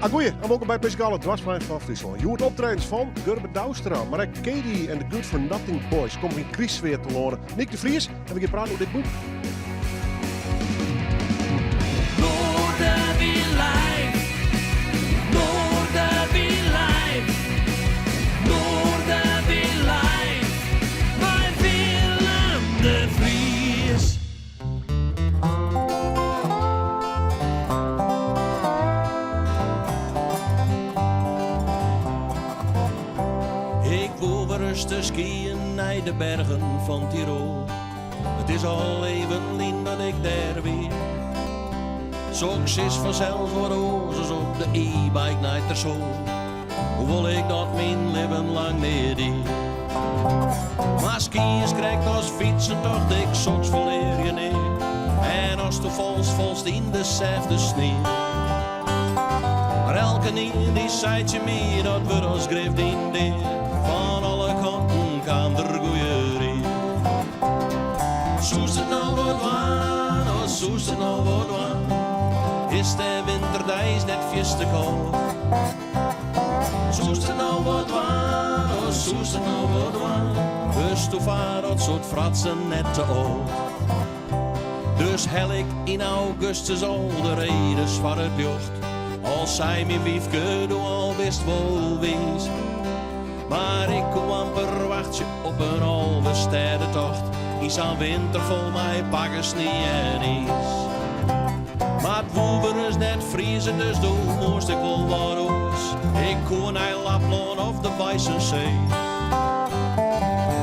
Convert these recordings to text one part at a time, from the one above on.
A goeie en wolkom by it muzikale doarpsplein fan Fryslân. Hjoed optredens fan Gurbe Douwstra, mar ek Katie en de Good For Nothing Boys komme yn krystsfear telâne. Nyk de Vries en we gean praten oer dit boek. Ik woe wer ris te skyen nei de bergen fan Tirol. It is al even lyn dat ik dêr wie. Soks is fansels wat oars as op de e-bike nei Tersoal. Hoewol ik dat myn libben lang nea die. Mar skyen is krekt as fytsen, tocht ik, soks ferlear je nea. En asto falst, falst yn de sêfte snie. Mar elkenien dy sei tsjin my, dat wurdt as grif dyn dea. Fan alle kanten kaam der goeie rie. Soest it no wat dwaan, of soest it no wat dwaan? Is de winterdeis net fierste kâld? Soest it no wat dwaan, of soest it no wat dwaan? Wurdsto foar dat soart fratsen net te âld? Dus hel ik yn augustus al de redens foar it ljocht. Al sei myn wyfke, doe al bist wol wiis. Mar ik koe amper wachtsje op in alvestêdetocht yn sa'n winter fol mei pakken snie en iis. Mar it woe wer ris net frieze, dus doe moast ik wol wat oars. Ik koe nei Laplân of de Weissensee.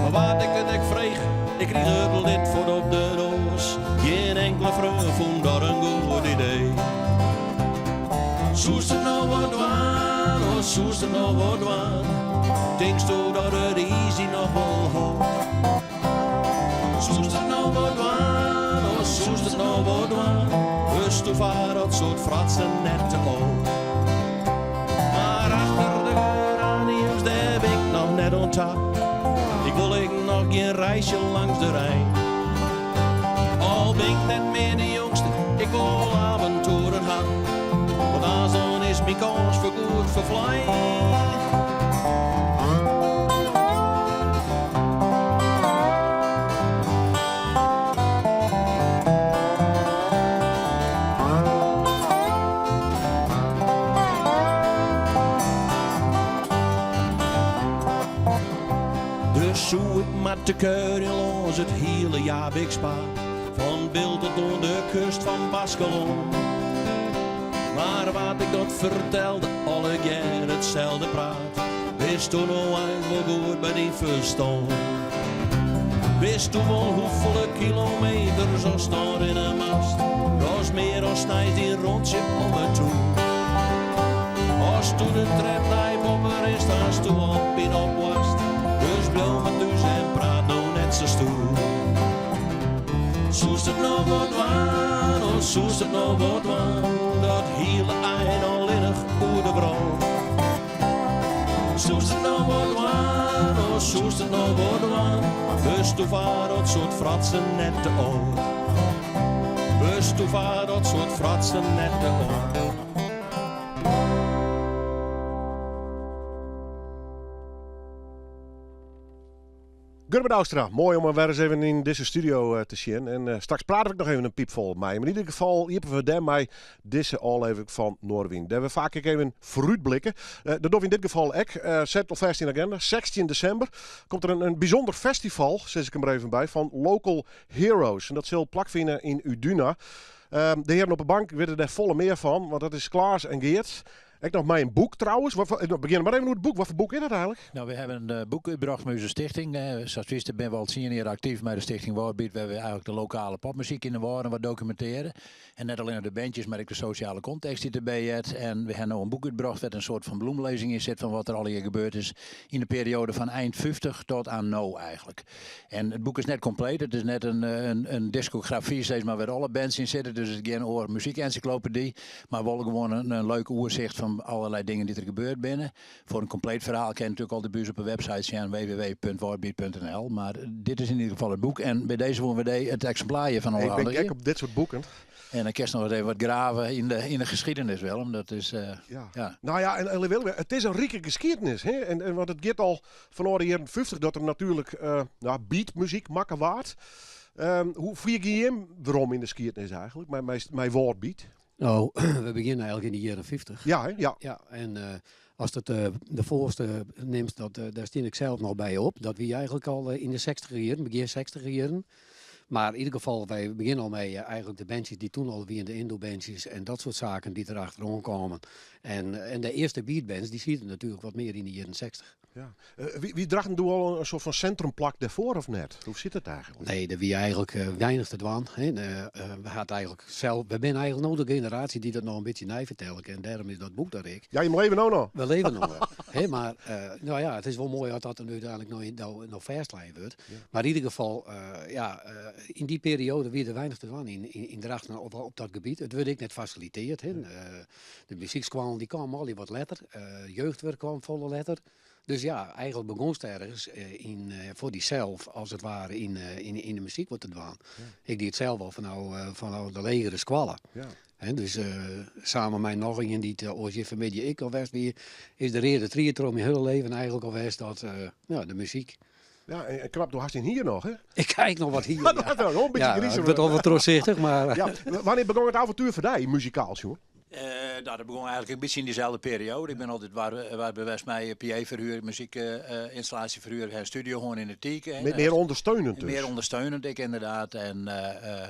Mar wa't ik it ek frege, ik krige it lid fuort op de noas. Gjin inkele freon fûn dat in goed idee. Soest it no wat dwaan, of soest it no wat dwaan? Tinksto dat it iis dy noch wol hâldt? Soest it no wat dwaan, of soest it no wat dwaan? Wurdsto foar dat soart fratsen net te âld? Mar achter de geraniums, dêr bin ik noch net oan ta. Ik wol ek noch gjin reisje langs de Rijn. Al bin ik net mear de jongste, ik wol aventoeren ha. Want anders dan is myn kâns foargoed ferflein. Dus soe ik mar te kuierjen lâns it hiele Jabikspaad, fan Bilt tot oan de kust fan Baskelân. Mar wa't ik dat fertelde, allegear itselde praat. Bisto no eins wol goed by dyn ferstân? Witsto wol hoefolle kilometers ast dan rinne moatst? Dat is mear as sneins dyn rûntsje om 'e tún. Asto de trep nei boppe rinst, hasto al pyn op boarst. Dus bliuw mar thús en praat no net sa stoer. Soest it no wat dwaan, of soest it no wat dwaan? Dat hiele ein allinnich oer de wrâld. Soest it no wat dwaan, of soest it no wat dwaan? Wurdsto foar dat soart fratsen net te âld? Wurdsto foar dat soart fratsen net te âld? Gurbe Douwstra, moai om him wer ris even yn dizze studio te sjen. En straks prate we ek noch even in piipfol mei him. Yn ieder gefal iepene we dêrmei dizze ôflevering fan Noardewyn. Dêr we faak ek even foarútblikke. Dat dogge we yn dit gefal ek. Set alfêst yn de agenda. 16 desimber komt der in bysûnder festival, sis ik him der even by, fan Local Heroes. En dat sil plakfine yn Uduna. De hearen op 'e bank witte dêr folle mear fan, want dat is Klaas en Geert. Ek noch mei in boek trouwens. We begjinne mar even oer it boek. Wat foar boek is dat eigenlik? No, we hawwe in eh, boek útbrocht mei ús stichting. Eh, sa't witst binne we al tsien jier aktyf mei de Stichting Wâldbeat, wêr we eigenlik de lokale popmuzyk yn de Wâlden wat dokumintearje. En net allinne de bandjes, mar ek de sosjale kontekst dy't derby heart. En we hawwe no in boek útbrocht wêr't in soart fan bloemlezing yn sit fan wat der allegear gebeurd is yn de perioade fan ein 50 tot aan no eigenlik. En it boek is net kompleet, it is net in diskografy sis mar wêr't alle bands yn sitte, dus it is gjin oar muzykensyklopedy. Mar wol gewoan in leuk oersicht fan fan allerlei dingen dy't der gebeurd binne. Foar in kompleet ferhaal kin je natuerlik altyd by ús op de website sjen, www.wâldbyt.nl. Mar dit is yn ieder gefal it boek en by dizze woene we dy it eksimplaar hjirfan Ik ben oerhandigje. gek op dit soort boeken. En dan kinst noch ris even wat grave yn de geschiedenis, Willem. Dat is, Ja. ja. Nou ja, en Willem, it is in rike geskiednis. Hè? En want it giet al fanôf de jierren 50 dat der natuerlik nou, beatmuzyk makke waard. Hoe fier gean jim werom yn de skiednis eigentlik, mei Wâldbyt? Nou, we begjinne eigentlik yn de jierren 50. Ja, hè? Ja. Ja, en ast it de foarste nimst, dêr stean ik sels noch by op. Dat wie eigentlik al yn de sechstiger jierren, begjin sechstiger jierren. Mar yn ieder gefal, wy begjinne al mei eigentlik de bandsjes dy't toen al wiene, de Indo-bandsjes en dat soart saken dy't der achteroan kamen. En de earste beatbands, dy sieten natuerlik wat mear yn de jierren 60. Ja. Wie Drachten doe al in soart fan sintrumplak dêrfoar of net? Hoe sit it eigentlik? Nee, der wie eigentlik weinich te dwaan. Hè. We hat eigentlik sels, we binne eigentlik no de generaasje dy't dat noch in bytsje neifertelle kin. Dêrom is dat boek der ek. Ja, jim leve no noch. We leve no noch. Hè, mar nou ja, it is wol moai as dat der nu úteinlik no fêstlein wurdt. Ja. Mar yn ieder gefal, ja, yn dy perioade wie der weinich te dwaan yn Drachten op dat gebiet. It wurdt ek net fasiliteard. Hè. De muzykskoallen dy kamen allegear wat letter. Jeugdwurk kwam folle letter. Dus ja, eigentlik begonst ergens yn, foar dysels, as it ware, yn de muzyk wat te dwaan. Ik die it sels al fanôf de legere skoalle. Hè, dus samen mei noch ien dy't oars hjir fanmiddei ek al west wie, is de reade tried troch myn hiele leven eigentlik al west dat, ja, de muzyk. Ja, en knap, do hast dyn hier noch, hè? Ik ha ek noch wat hier, ja. Dat is wel in bytsje Ja, grizer it wurdt al wat trochsichtich, mar... Ja, wannear begûn it avontuer foar dy, muzikaal sjoen? Nou, dat begûn eigentlik in bytsje yn dyselde perioade. Ik bin altyd waar bewust mei PA-ferhuur, muzykynstallaasjeferhuur en studio hân yn de Tike. Mear ûndersteunend dus? Mear ûndersteunend ek ynderdaad. En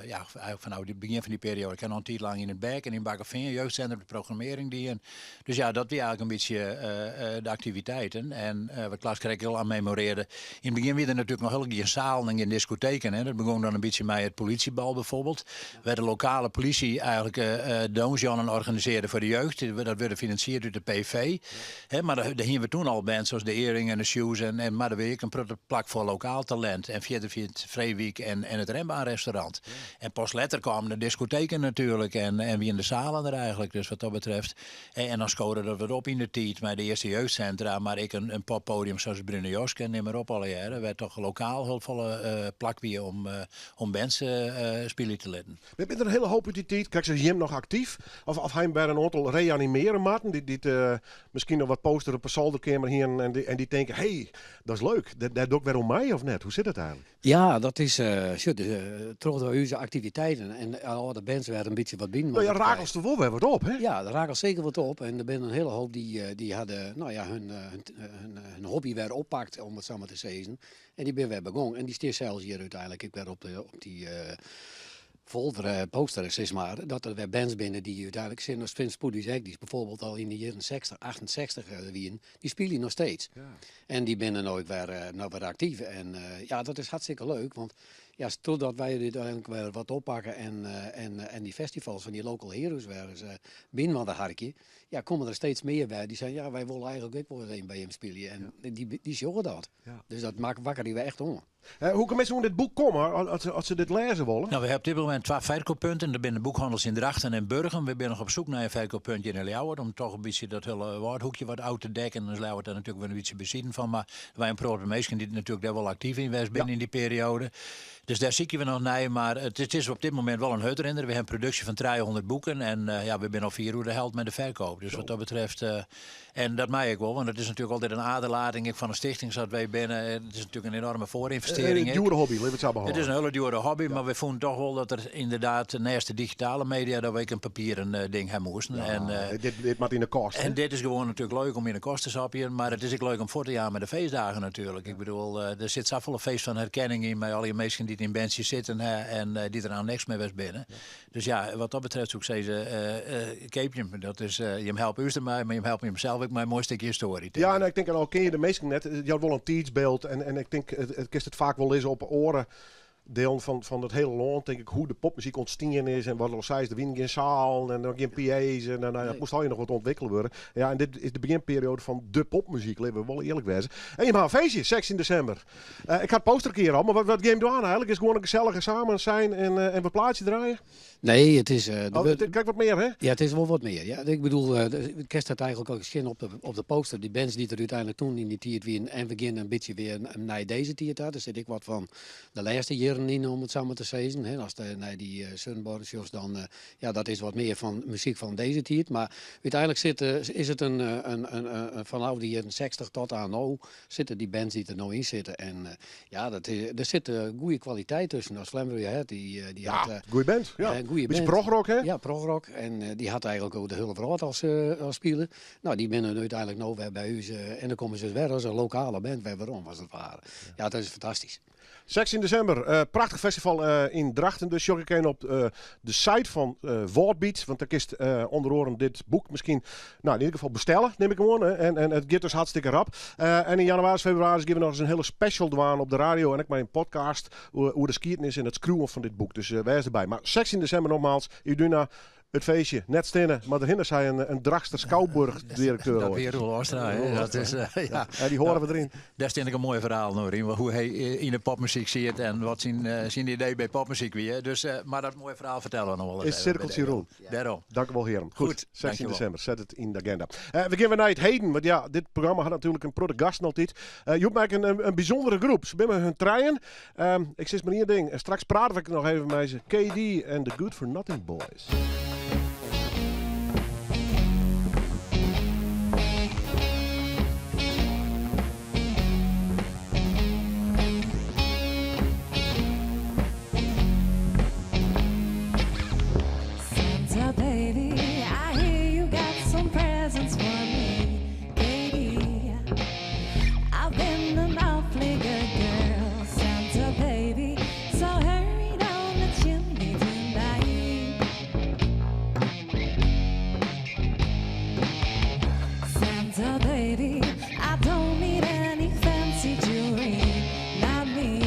ja, eigentlik fanôf it begjin fan dy perioade. Ik ha noch in tiid lang yn it Bek en yn Bakkefean, jeugdsintrum, de programmearring dien. Dus ja, dat wie eigentlik in bytsje de aktiviteiten. En wat Klaas krekt al aanmemorearde, yn it begjin wie der natuerlik noch hiel gjin salen en gjin diskoteken. Hè. Dat begûn dan in bytsje mei it polityebal bijvoorbeeld. Wêr de lokale polysje eigentlik dûnsjûnen organisearde foar de jeugd. Dat wurde finansierd út de PV. Hè, mar dêr hiene we toen al bands as de Earring en de Shoes. En, mar der wie ek in protte plak foar lokaal talint. En fierder fia it Vreewyk en it Renbaanrestaurant. En pas letter kamen de diskoteken natuerlik en wiene de salen der eigentlik. Dus wat dat betreft. En dan skode dat wat op yn de tiid mei de earste jeugdsintra, mar ek in poppodium sa as it Brune Joske en nim mar op allegearre, wêr't toch lokaal hiel folle plak wie om bands spylje te litten. Binne der in hiele hoop út dy tiid, krekt sa jim noch aktyf? Of ha jim wer in oantal reanimeare moatten, dy't miskien noch wat poster op 'e solderkeamer hienen en dy tinke, hey, dat is leuk, dêr doch ik wer oan mei of net? Hoe sit dat eigentlik? Ja, dat is, sjoch, troch ús aktiviteiten en âlde bands wer in bytsje wat binnen. No ja, rakelst der wol wer wat op, hè? Ja, der rakelt seker wat op. En der binne in hiele hoop dy ha de, no ja, hun hobby wer oppakt, om it sa mar te sizzen. En dy binne wer begûn. En dy stean sels hjir úteinlik ek wer op dy folder, poster, sis mar, dat der wer bands binne dy úteinlik, sin as Vince Poedies ek, dy't bijvoorbeeld al yn de jierren 60, 68 wienen, dy spylje noch steeds. En dy binne no ek wer, no wer aktyf. En ja, dat is hartstikke leuk, want ja, trochdat wy dit úteinlik wer wat oppakke en dy festivals fan dy local heroes wer ris binnen wat harkje, ja, komme der steeds mear by dy sizze, ja, wy wolle eigentlik ek wol ris even by jim spylje. En dy sjogge dat. Dus dat wakkerje we echt oan. Hoe kinne minsken oan dit boek komme as se dit lêze wolle? Nou, we hawwe op dit momint twa ferkeappunten. Dat binne de boekhannels yn Drachten en Burgum. We binne noch op soek nei in ferkeappunt hjir yn Ljouwert om toch in bytsje dat hiele Wâldhoekje wat ôf te dekken. Dan is Ljouwert dêr natuerlik wer in bytsje besiden fan. Mar wy in protte minsken dy't natuerlik dêr wol aktyf yn west binne yn dy perioade. Dus dêr sykje we noch nei. Mar it is op dit momint wol in hurdrinner. We hawwe in produksje fan 300 boeken en ja, we binne al fier oer de helte mei de ferkeap. Dus wat dat betreft. En dat mei ek wol, want it is natuerlik altyd in aderlating ek fan de stichting sa't wy binne. It is natuerlik in enorme foarynvestearring. In djoere hobby, lit it sa behâlde. It is in hiele djoere hobby, mar wy fûnen toch wol dat der ynderdaad neist de digitale media dat we ek in papieren ding ha moasten. Ja, en, dit moat yn de kast. En dit is gewoan natuerlik leuk om yn de kast te sapjen, mar it is ek leuk om fuort te jaan mei de feestdagen natuerlik. Ik bedoel, der sit safolle feest fan herkenning yn mei allegear minsken dy't yn bandsje sitten ha en dy't der no niks mei west binne. Dus ja, wat dat betreft soe ik sizze, keapje him. Dat is, jim helpe ús dermei, mar jim helpe jimsels ek mei in moai stikje histoarje. Ja, en ik tink, al ken je de minsken net, it jout wol in tiidsbyld en ik tink, it kinst it faak wol lizze op oare delen fan it hiele lân, tink ik, hoe de popmuzyk ûntstien is en wat al seist, der wienen gjin sealen en noch gjin PA's en nou ja, it moast allegear noch wat ûntwikkele wurde. Ja, en dit is de begjinperioade fan de popmuzyk, litte we wol earlik wêze. En jim ha in feestje, 16 desimber. Ik ha it poster hjir al, mar wat gean jim dwaan eigenlik? Is it gewoan in gesellige samen zijn en wat plaatsje draaien? Nee, it is... Oh, krekt wat mear, hè? Ja, it is wol wat mear. Ja. Ik bedoel, kinst dat eigenlik ek sjen op de poster. Dy bands dy't der úteinlik toen yn dy tiid wienen en we gean in bytsje wer nei dizze tiid ta. Der sit ek wat fan de lêste jierren yn, om it sa mar te sizzen. Hè, ast nei dy Sunborn sjochst, dan ja, dat is wat mear fan muzyk fan dizze tiid. Mar úteinlik sit, is it in fanôf de jierren 60 tot oan no sitte dy bands dy't der no yn sitte. En ja, dat is, der sit goede kwaliteit tusken. As Flamboy Head, dy Ja, hat... goede band. Ja. Een goede Bytsje band. progrock, hè? Ja, progrock. En dy hat eigenlik oer de hiele wrâld al spile. Nou, dy binne úteinlik no wer by ús. En dan komme se wer as in lokale band wer werom, as it ware. Ja, dat is fantastysk. 16 desimber, prachtich festival yn Drachten. Dus sjoch ik even op de site fan Wâldbeat. Want dêr kinst ûnder oaren dit boek miskien, nou, yn ieder gefal bestelle, nim ik oan. Hè. En it giet dus hartstikke rap. En yn jannewaris, febrewaris gean we noch ris in hiele special dwaan op de radio en ek mei in podcast oer de skiednis en it skriuwen fan dit boek. Dus wês derby. Mar 16 desimber nogmaals, Iduna, it feestje. Net stinne, mar derhinne sei in Drachtster Skouboarch-direkteur Dat oait. wie Roel Oostra, hè. Dat is, ja. Ja, dy hearre we deryn. Dêr stean ek in moai ferhaal noch yn, hoe hy yn de popmuzyk siet en wat syn idee by popmuzyk wie. Dus, mar dat moaie ferhaal fertelle we noch wol ris Is even by sirkeltsje de- rûn. Dêrom. Dankjewol, hearen. Goed, Goed, 16 dankjewol. desimber, set it yn de agenda. We gean wer nei it heden, want ja, dit programma hat natuerlik in protte gasten altyd. Hjoed mei ik in bysûndere groep. Se binne mei hun trijen. Ik sis mar ien ding. En straks prate ik noch even mei se. KD en The Good For Nothing Boys. Santa baby, I hear you got some presents for me, baby. I've been an awfully good girl, Santa baby. So hurry down the chimney tonight. Santa baby, I don't need any fancy jewelry, not me.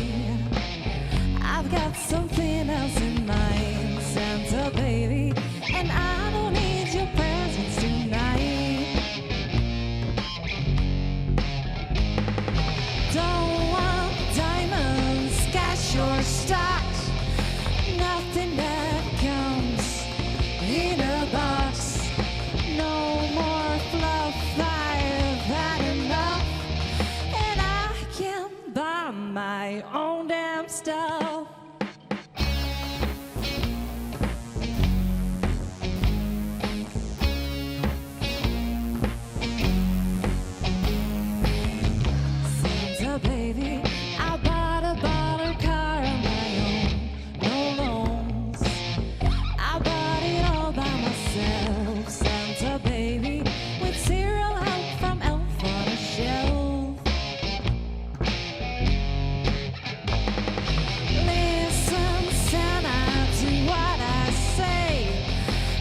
I've got something else in mind, Santa baby, and I don't need your presents tonight. Don't want diamonds, cash or stocks, nothing that comes in a box. No more fluff, I've had enough, and I can buy my own damn stuff. Santa baby, I bought a baller car on my own, no loans. I bought it all by myself, Santa baby, with zero help from Elf on a Shelf. Listen, Santa, to what I say.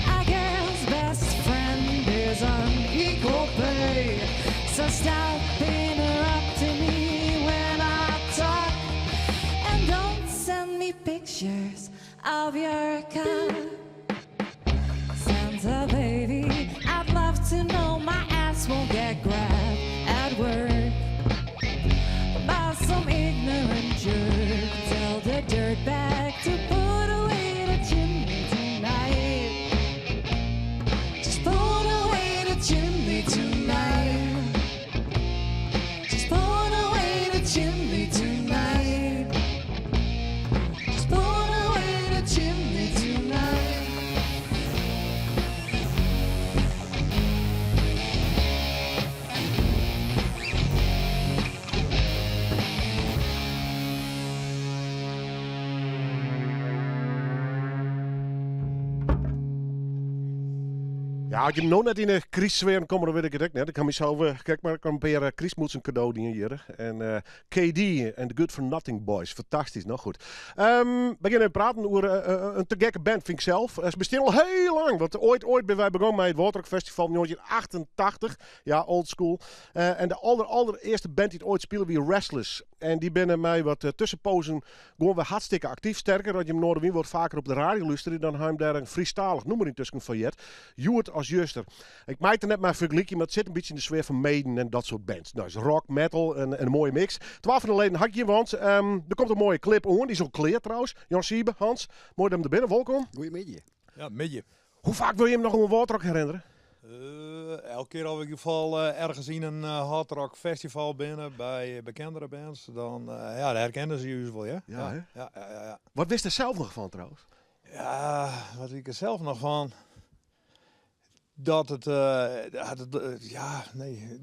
A girl's best friend is on equal pay. So stop interrupting me when I talk. And don't send me pictures of your car. Santa baby, I'd love to know my ass won't get grabbed at work by some ignorant jerk. Tell the dirtbag to put away the chimney tonight. Just put away the chimney tonight. Just put away the chimney tonight. Just put away the chimney tonight. Ja, as je no net yn de krystsfear komme, dan wit ik it ek net. Ik ha mysels eh, krekt mar in pear eh, krystmûtsen kado dien hjir. En eh, KD en The Good For Nothing Boys. Fantastysk, no goed. We gean even praten oer in te gekke band, fyn ik sels. Se bestean al hiel lang, want oait, oait binne wy begûn mei it Wâldrock Festival 1988. Ja, old school. En de alder, alderearste band dy't oait spile wie Restless. En dy binne mei wat tuskenpozen gewoan wer hartstikke aktyf. Sterker, as jim Noardewyn wat faker op de radio lústerje, dan ha jim dêr in Frysktalich nûmer yntusken fan heard. Hjoed as juster. Ik mei it der net mei fergelykje, mar it sit in bytsje yn de sfear fan Maiden en dat soart bands. No, is rock, metal en in moaie mix. Twa fan de leden ha ik hjir, want der komt in moaie klip oan. Dy is al klear trouwens. Jan Siebe, Hans, moai dat jim der binne. Wolkom. Goeiemiddei. Ja, middei. Hoe faak wurde jim noch oan Wâldrock herinnere? Elke kear as we yn ieder gefal ergens yn in hardrock festival binne by bekendere bands, dan ja, dan herkenne se ús wol, ja. Ja, hè? Ja. Wat wist der sels noch fan trouwens? Ja, wat wit ik der sels noch fan? Dat it, dat, ja, nee,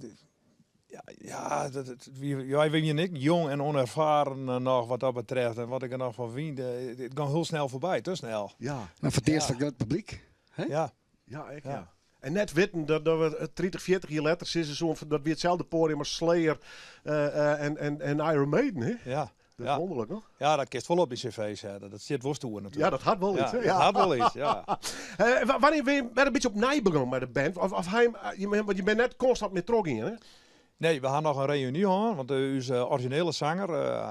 ja, dat it wie, wy wiene ek jong en onervaren noch wat dat betreft. En wat ik der noch fan wyn, it gie hiel snel foarby, te snel. Ja. Mar foar it earst foar grut publyk, hè? Ja. Ja, ek, ja. En net witten dat we 30, 40 jier letter sizze soene fan dat wie itselde poadium as Slayer en Iron Maiden, hè? Ja. Dat is wonderlik, no? Ja, dat kinst wol op dyn cv sette. Dat stiet wol stoer natuerlik. Ja, dat hat wol iets, hè? Dat hat wol iets, ja. Wannear binne je wer in bytsje opnij begûn mei de band? Of ha je, want je binne net konstant mear trochgien, hè? Nee, we ha noch in reuny hân, want ús orizjinele sanger,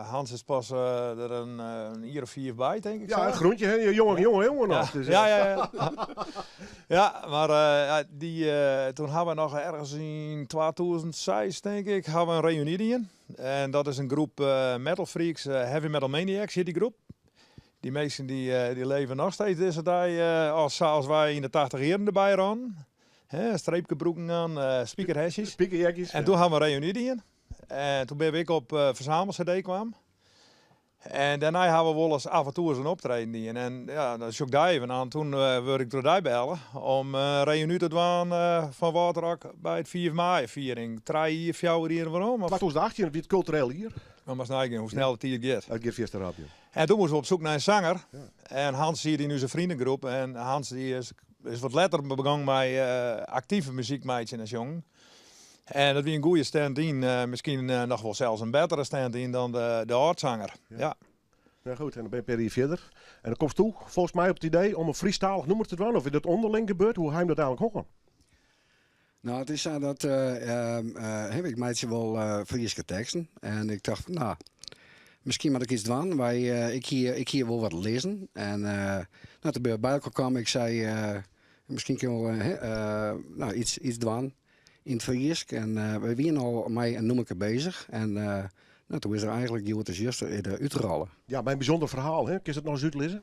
Hans, is pas der in jier of 5 by, tink ik. Ja, in groentje, hè? Jonge, jonge, jonge noch. Ja, ja, ja, ja. Ja, mar dy, toen ha we noch ergens yn 2006, tink ik, ha we in reuny dien. En dat is in groep metal freaks, Heavy Metal Maniacs hjit dy groep. Dy minsken dy leve noch steeds dizze dei as sa as wy yn de 80 jierren derby rûnen. Hè, streepkebroeken oan, spikerhesjes. Spikerjekjes. En toen ha we in reuny dien. En toen binne we ek op fersamel-cd kwam. En dêrnei ha we wolris af en toe ris in optreden dien. En ja, dan sjoch ik dy even oan. Toen wurd ik troch dy belle om in reuny te dwaan fan Wâldrock by it 5 maaie fiering. 3 jier, 4 jier werom. 2018 wie it kultureel jier. Dan moatst neigean hoe snel de tiid giet. It giet fierste rap, ja. En toen moasten we op soek nei in sanger. En Hans siet yn ús vriendengroep. En Hans dy is wat letter begûn mei aktive muzyk meitsjen en sjongen. En dat wie in goede stand-in, miskien noch wol sels in bettere stand-in dan de âldsanger. Ja. Nou goed, en dan ben je een paar jier fierder. En dan komst do folgens my op it idee om in Frysktalich nûmer te dwaan. Of is dat ûnderling gebeurd? Hoe ha jim dat eigenlik hân? Nou, it is sa dat ik meitsje wol Fryske teksten. En ik tocht, nou, miskien moat ik iets dwaan. Wy, ik hie, ik hie wol wat lizzen. En nou, toen bin we by elkoar kaam. Ik sei, miskien kinne we wol nou, iets dwaan yn it Frysk. En wy wiene al mei in nûmerke bezich. En nou, toen is er eigenlik hjoed as juster der útrôle. Ja, mei in bysûnder ferhaal, hè? Kinst it noch ris útlizze?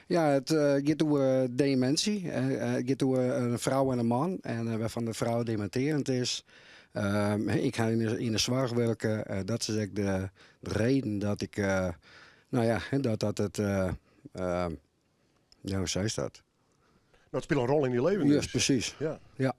Ja, it giet oer demintsy. It giet oer in frou en in man. En wêrfan de frou demintearjend is. Ik ha yn de soarch wurke. Dat is ek de reden dat ik, nou ja, dat dat it, ja, hoe seist dat? Dat spile in rol yn dyn leven dus. Juist, presys. Ja. Ja.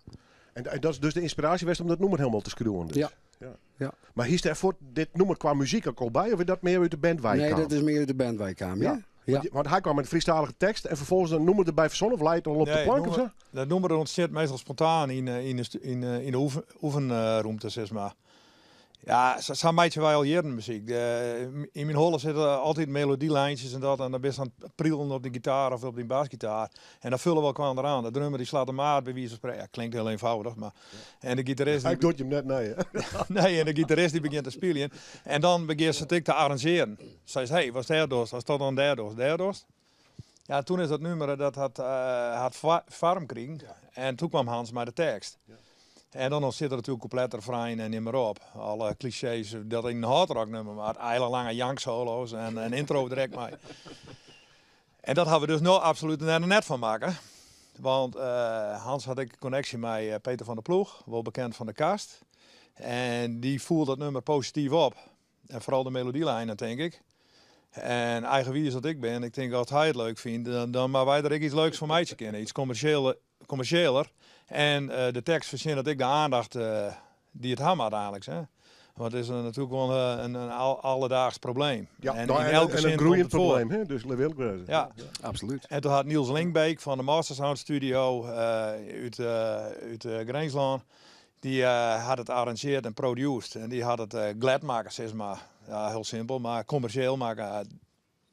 En dat is dus de ynspiraasje west om dat nûmer hielendal te skriuwen dus? Ja. Ja. Ja. Mar hiest dêrfoar dit nûmer kwa muzyk ek al by of is dat mear út de band wei Nee, kaam? dat is mear út de band wei kaam, ja. Ja. Ja. Want hy kwam mei de Frysktalige tekst en ferfolgens in nûmer derby fersonnen of lei it al op de Nee, plank of sa? Dat nûmer ûntstiet meastal spontaan yn de oefenrûmte, sis mar. Ja, sa meitsje wy al jierren muzyk. Yn myn holle sitte altyd melodielijntjes en dat. En dan bist oan it prielen op de gitaar of op dyn basgitaar. En dan fulle we elkoar oan. De drummer dy slacht de maat by wize fan spreken. Ja, klinkt hiel eenvoudig, mar en de gitarist Hy docht jim net nei, hè? Nee, en de gitarist dy begjint te spyljen. En dan begjinst it ek te arranzjearen. Seist, hey, watst dêr dochst, ast dat dan dêr dochst, dêr dochst. Ja, toen is dat nûmer, dat hat foarm krigen. En toen kwam Hans mei de tekst. En dan ûntstiet der natuerlik komplet refrein en nim mar op. Alle klisees dat yn in hardrocknûmer, mar eile lange janksolo's en in intro direkt mei. En dat ha we dus no absolút net fan makke. Want Hans hat ek in konneksje mei Peter van der Ploeg, wol bekend fan De Kast. En dy foel dat nûmer posityf op. En foaral de melodielijnen, tink ik. En eigenwiis dat ik bin, ik tink as hy it leuk fynt, dan moatte wy der ek iets leuks fan meitsje kinne. Iets kommersjeler. En de tekst fertsjinnet ek de aandacht dy't it ha moat eigenlik. Hè. Want het is natuurlijk wel een alledaags probleem. Ja, en nou, in elke en zin een komt groeiend het voor. probleem, hè? Dus laat ik wezen. Ja. Absoluut. En toen had Niels Linkbeek van de Master Sound Studio uit Grijnsland, die had het arrangeerd en produced. En die had het glad maken, zeg maar. Ja, heel simpel, maar commercieel maken.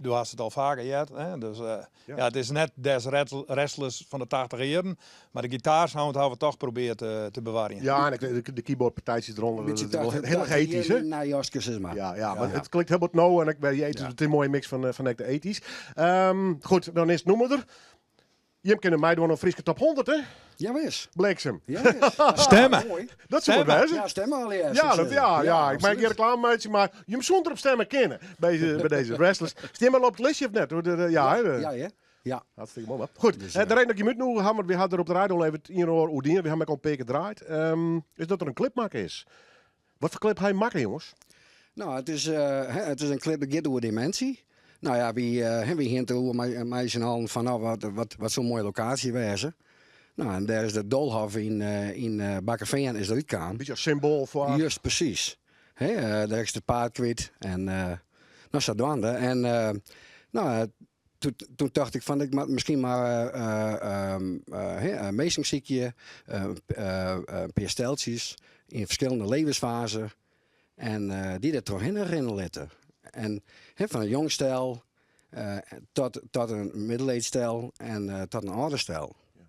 Du hast het al vaker gehad, hè? Dus ja, het is net des Restless van de 80 jaren, maar de gitaarsound hebben we toch geprobeerd te bewaren. Ja, en ik weet, de keyboardpartijtjes eronder, Beetje dat is wel heel erg 80 ethisch, hè? jaren naar Jaske, zeg maar. Ja, ja, maar het klinkt heel wat nou en ik ben je het is een mooie mix van de ethisch. Goed, dan is het noemer er. Jim kennen mij door een Frieske top 100, hè? Jawis. Bliksem. Jawis. Stemmen. Ah, mooi. Dat zou Stemmen. het wezen. Ja, stemmen al eerst. Ja, dat, ja, ja, ik maak absoluut. hier reclame uit, maar je moet zonder op stemmen kennen bij deze wrestlers. Stemmen op het listje of net? Ja, hè? Ja, ja. Ja. Hartstikke mooi, man. Goed, Dus, de reden dat je moet nu hebben, we hadden er op de radio al even het in oor Oedien, we hebben ook al een paar keer gedraaid, is dat er een clip maken is. Wat voor clip hij maken, jongens? Nou, hè, het is een clip dat gaat over dementie. Nou ja, wie hint over mij zijn allen van, nou, wat zo'n mooie locatie wezen. Nou, en daar is de Doolhof in Bakkeveen is eruit kwam. Een beetje als symbool voor... Juist, precies. Hè, daar is het paard kwijt en nou, zodoende. En nou, toen dacht ik van, ik moet misschien maar hè, meestingziekje, een paar steltjes in verschillende levensfasen. En die er doorheen rennen laten. En hè, van een jong stel tot een middle-aged stel en tot een ouder stel. Ja.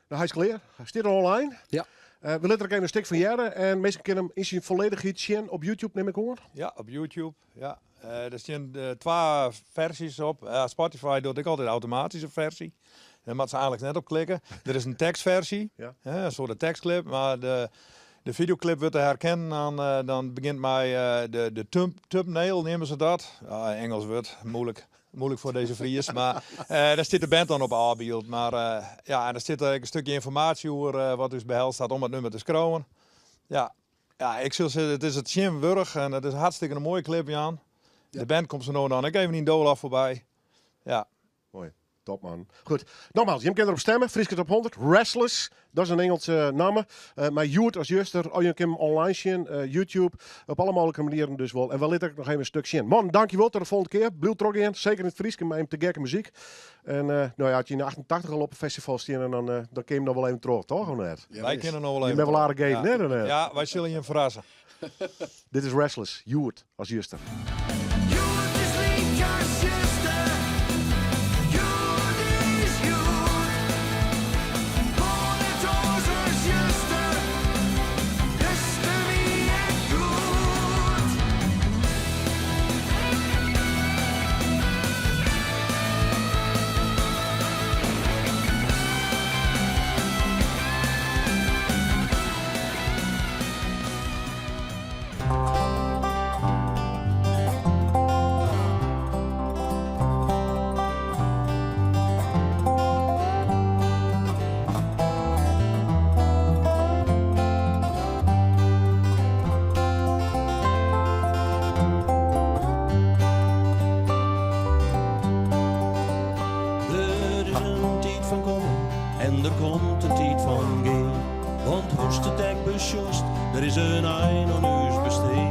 Nou, hij is klaar. Hij staat er online. Ja. We laten er even een stuk van Jerre en meestal kunnen hem in zijn volledigheid zien op YouTube, neem ik hoor. Ja, op YouTube. Ja. Er staan 2 versies op. Spotify doet ik altijd de automatische versie. Daar moet ze eigenlijk net op klikken. Er is een tekstversie, hè, een soort tekstclip, maar de videoclip wordt te herkennen aan, dan begint mij de thumbnail, nemen ze dat. Ja, Engels wordt moeilijk. Moeilijk voor deze Fries, maar daar zit de band dan op afbeeld. Maar ja, en daar zit een stukje informatie over wat dus behelst staat om het nummer te scrollen. Ja, ja, ik zou zeggen, het is het Jim-wurg en het is hartstikke een mooie clip, Jan. De band komt zo nou dan ik even in Doolhof voorbij. Ja. Mooi. Top, man. Goed. Nogmaals, je kunt erop stemmen. Frieske top 100. Restless. Dat is een Engelse naam. Maar Joert als juster. Oh, je kunt hem online zien. YouTube. Op alle mogelijke manieren dus wel. En wel ik nog even een stuk zien. Man, dankjewel. Tot de volgende keer. Blijf er ook in. Zeker in het Frieske. Maar even te gekke muziek. En had je in de 88 al op een festival staan. En dan kun je hem nog wel even terug, toch? Of net? Ja, wij is. kunnen nog wel Je even bent wel aardig terug. geven, hè, dan, hè? Ja, wij zullen je verrassen. Dit is Restless. Joert als juster. En er komt een tijd van gaan. Want hoest het ek besjost, er is een ein aan uw besteed.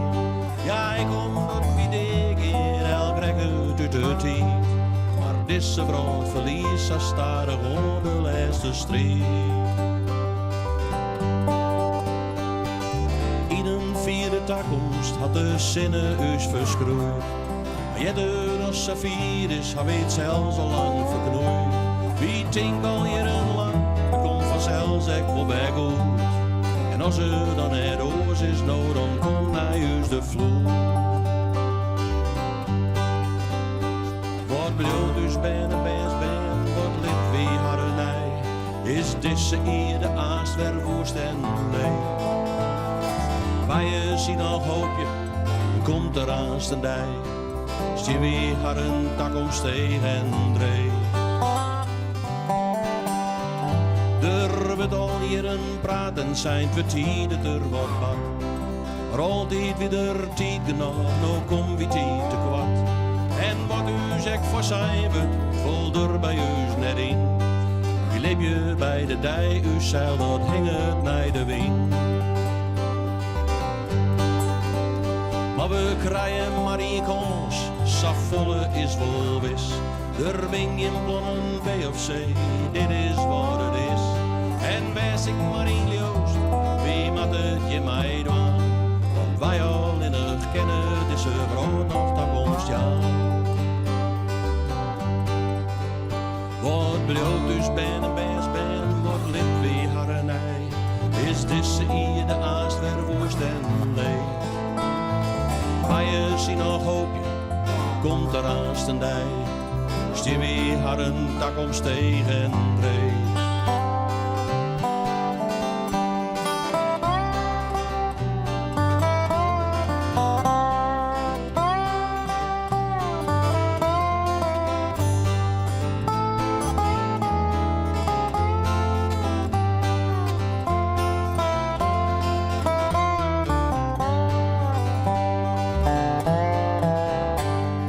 Ja, ik kom dat wie dik in elk rek uit de tijd. Maar deze vrouw verliest haar starig onder de laatste streep. In een vierde toekomst had de zinnen us verschroeid. Maar jette als Safir is, haar weet zelfs al lang verknoeid. Wie tink al jaren lang, er komt vanzelfs ek wel bij goed. En als er dan het oors is, nou dan komt naar huis de vloer. Wat bleef dus ben en best ben, wat lid wie haar nij, is deze eer de aast wer woest en nee. Wij zien al hoopje, komt er aan de dij, stier wie haar een tak omsteeg en dreef. Er wordt al jaren praten, zijn we tijd het er wat bad. Maar altijd weer tijd genoeg, nou kom wie tijd te kwad. En wat u zegt voor zijn wordt, vol er bij u net in. Wie leef je bij de dij, u zeil dat hing het naar de wind. We krije mar ien kâns, safolle is wol wis. Der binne gjin plannen B of C, dit is wat it is. En wêr'tst ek mar yn leaust, wy moatte it hjirmei dwaan. Want wy allinnich kinne dizze wrâld noch takomst jaan. Wat bliuwt ús bern en bernsbern, wat litte wy harren nei? Is dizze ierde aanst wer woest en leech? Meie sy noch hoopje, komt der aanst in dei, stean wy harren takomst tegen dreech.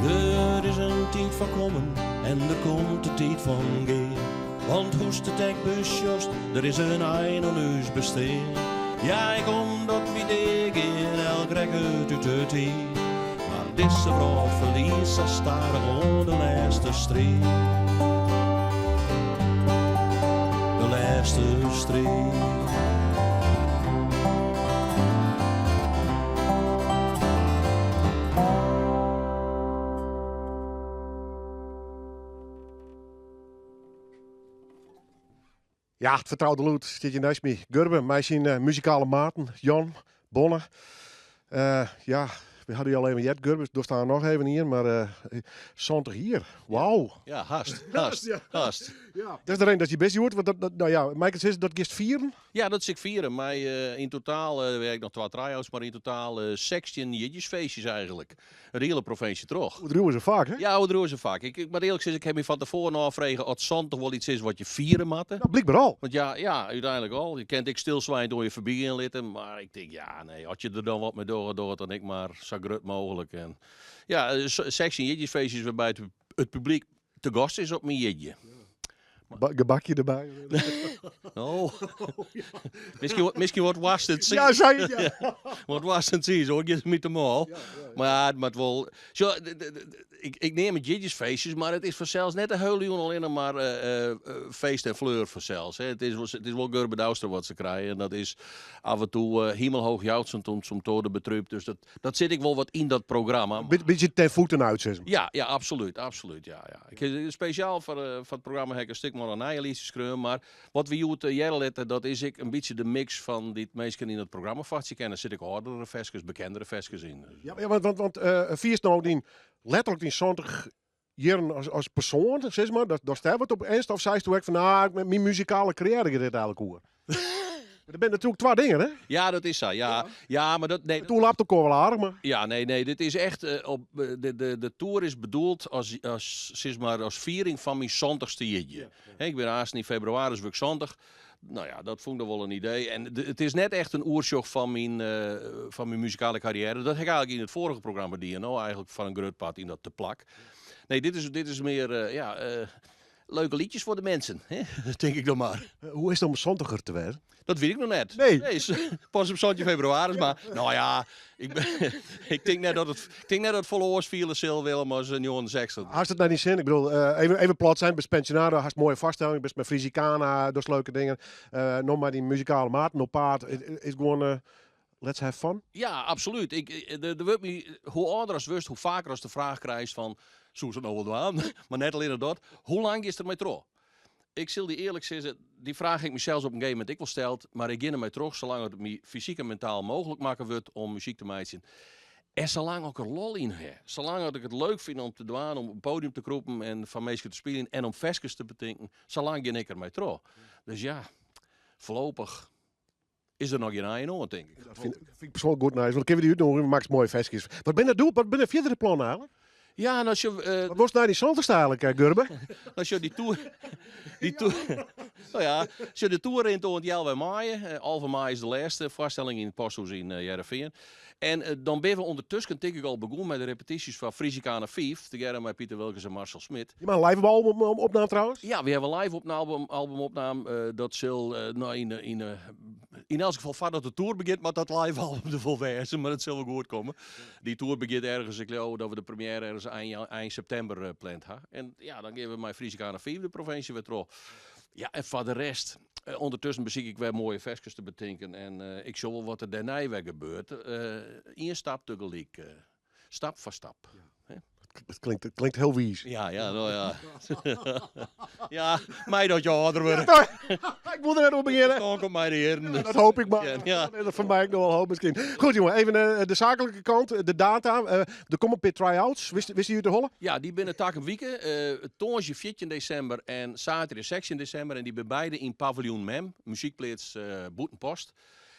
Der is in tiid fan kommen en der komt de tiid fan gean. Want hoe'tst it ek besjochst, der is in ein oan ús bestean. Ja, ek omdat wy deagean, elk rekket út de tiid. Mar dizze wrâld ferliest sa stadichoan de lêste striid. De lêste striid. Ja, it fertroude lûd stiet hjir neist my. Gurbe, mei syn muzikale maten, Jan, Bonne. Ja, we hadden je al even heard, Gurbe, der staan noch even ien, mar 70 jier. Wauw. Ja, hast, hast, hast. Ja. Dat is de reden dat je busy wordt, want dat, nou ja, mei ik it sizze, dat giest fieren? Ja, dat sil ik fieren. Mei yn totaal, wer ek noch twa try-outs, mar yn totaal 16 jierdeisfeestjes eigentlik. De hiele provinsje troch. Oerdriuwe se faak, hè? Ja, oerdriuwe se faak. Ik moat earlik sizze, ik ha my fan tefoaren ôffrege oft 70 wol iets is wat je fiere moatte. Nou, blykber al. Want ja, ja, úteinlik al. Je kent ek stilswijend oan je foarby gean litte, mar ik tink, ja, nee, as je der dan wat mei dogge, doch it dan ek mar sa grut mooglik. En ja, 16 jierdeisfeestjes wêrby't it publyk te gast is op myn jierdei. Gebakje derby. Oh. Miskien, miskien wat woarst en tsiis. Ja, sei it, ja. Wat woarst en tsiis, hoor, giet my te mâl. Mar ja, it moat wol. Sjoch, ik neam it jierdeisfeestjes, mar it is fansels net de hiele jûn allinnich mar feest en fleur fansels. Hè. It is wol Gurbe Douwstra wat se krije en dat is af en toe hemelhoog jauchzend und zum Tode betrübt. Dus dat sit ek wol wat yn dat programma. Bytsje ten voeten uit, sis mar. Ja, ja, absolút, absolút, ja, ja. Ik ha spesjaal foar it programma ha ik in stik mei in nije lietsjes skreaun, mar wat we hjoed hearre litte, dat is ek in bytsje de mix fan dy't minsken yn it programma fachtsje kinne. Der sitte ek âldere ferskes, bekendere ferskes yn. Ja, ja, want fierst no dyn, letterlik dyn 70 jierren as persoan, sis mar, datst dêr wat op enst, of seist do ek fan, nou, myn muzikale karriêre giet dit eigentlik oer? Der binne natuerlik twa dingen, hè? Ja, dat is sa. Ja, ja. Maar dat, nee. It oerlapt elkoar wol aardich, mar. Ja, nee, nee, dit is echt, op, de tour is bedoeld as, sis mar, as fiering fan myn santichste jierdei. Hè, ik bin aansten yn febrewaris wurd ik 70. No ja, dat fûn ik dan wol in idee. En it is net echt in oersjoch fan myn muzikale karriêre. Dat ha ik eigentlik yn it foarige programma dien, no, eigentlik foar in grut part yn dat Te Plak. Nee, dit is mear, ja, leuke liedjes voor de mensen, hè? Tink ik dan mar. Hoe is it om santiger te wêzen? Dat wit ik noch net. Nee. Nee, pas op 17 febrewaris, mar no ja, ik tink net dat it, ik tink net dat it folle oars fiele sil, Willem, as 69. Hast it nei dyn sin? Ik bedoel, even plat sein, bist pensionado, hast moaie foarstelling, bist mei Frisicana, dochst leuke dingen. No mei dyn muzikale maten op paad, is gewoan let's have fun? Ja, absolút. Der wurdt my, hoe âlder ast wurdst, hoe faker ast de fraach krijst fan, soest it no wol dwaan? Mar net allinne dat, hoe lang giest der mei troch? Ik sil dy earlik sizze, dy fraach ha ik mysels op in gegeven momint ek wol steld, mar ik gean der mei troch salang it my fysyk en mentaal mooglik makke wurdt om muzyk te meitsjen. En salang ik der lol yn ha, salang dat ik it leuk fyn om te dwaan, om op in podium te krûpen en foar minsken te spyljen en om ferskes te betinken, salang gean ik der mei troch. Dus ja, foarlopich is der noch gjin ein oan, tink ik. Dat fyn ik persoanlik goed nijs, want dan kinne we dy útnûgje, makkest moaie ferskes. Wat binne doe, wat binne fierdere plannen eigentlik? Ja, en as je, Wat wolst nei dyn santichste eigentlik, Gurbe? As je dy toer, dy toer, no ja, as je de toer rint oant healwei maaie, 11 maaie is de lêste foarstelling yn it Posthûs yn Hearrenfean. En dan binne we ûndertusken tink ik al begûn mei de repetysjes foar Frisicana 5, tegearre mei Piter Wilkens en Marcel Smit. Je makke in live album opnaam trouwens? Ja, we hawwe in live album opnaam. Dat sil no yn de Yn elts gefal foardat de toer begjint moat dat live album der wol wêze, mar it sil wol goed komme. Dy toer begjint ergens, ik leau dat we de première ergens ein, ein septimber eh, pland ha. En ja, dan gean we mei Frisicana 5 de provinsje wer troch. Ja, en foar de rest, eh, ûndertusken besykje ik wer moaie ferskes te betinken en eh, ik sjoch wol wat der dêrnei wer gebeurt. Ien stap tegelyk. Stap foar stap. Het klinkt heel wiis. Ja, ja, no ja. ja, mei dat je âlder wurde. ik moet er net oer begjinne. Dan komt mei de jierren. Dat hoop ik maar. Ja. Dat voor mij ook nog wel hoop misschien. Goed jongen, even de zakelijke kant, de data. Er komen een paar try-outs. Wist je te hollen? Ja, dy binne takom wike. Tongersdei 14 desimber en saterdei 16 desimber. En dy binne beide yn Paviljoen Mem, muzykpleats Bûtenpost.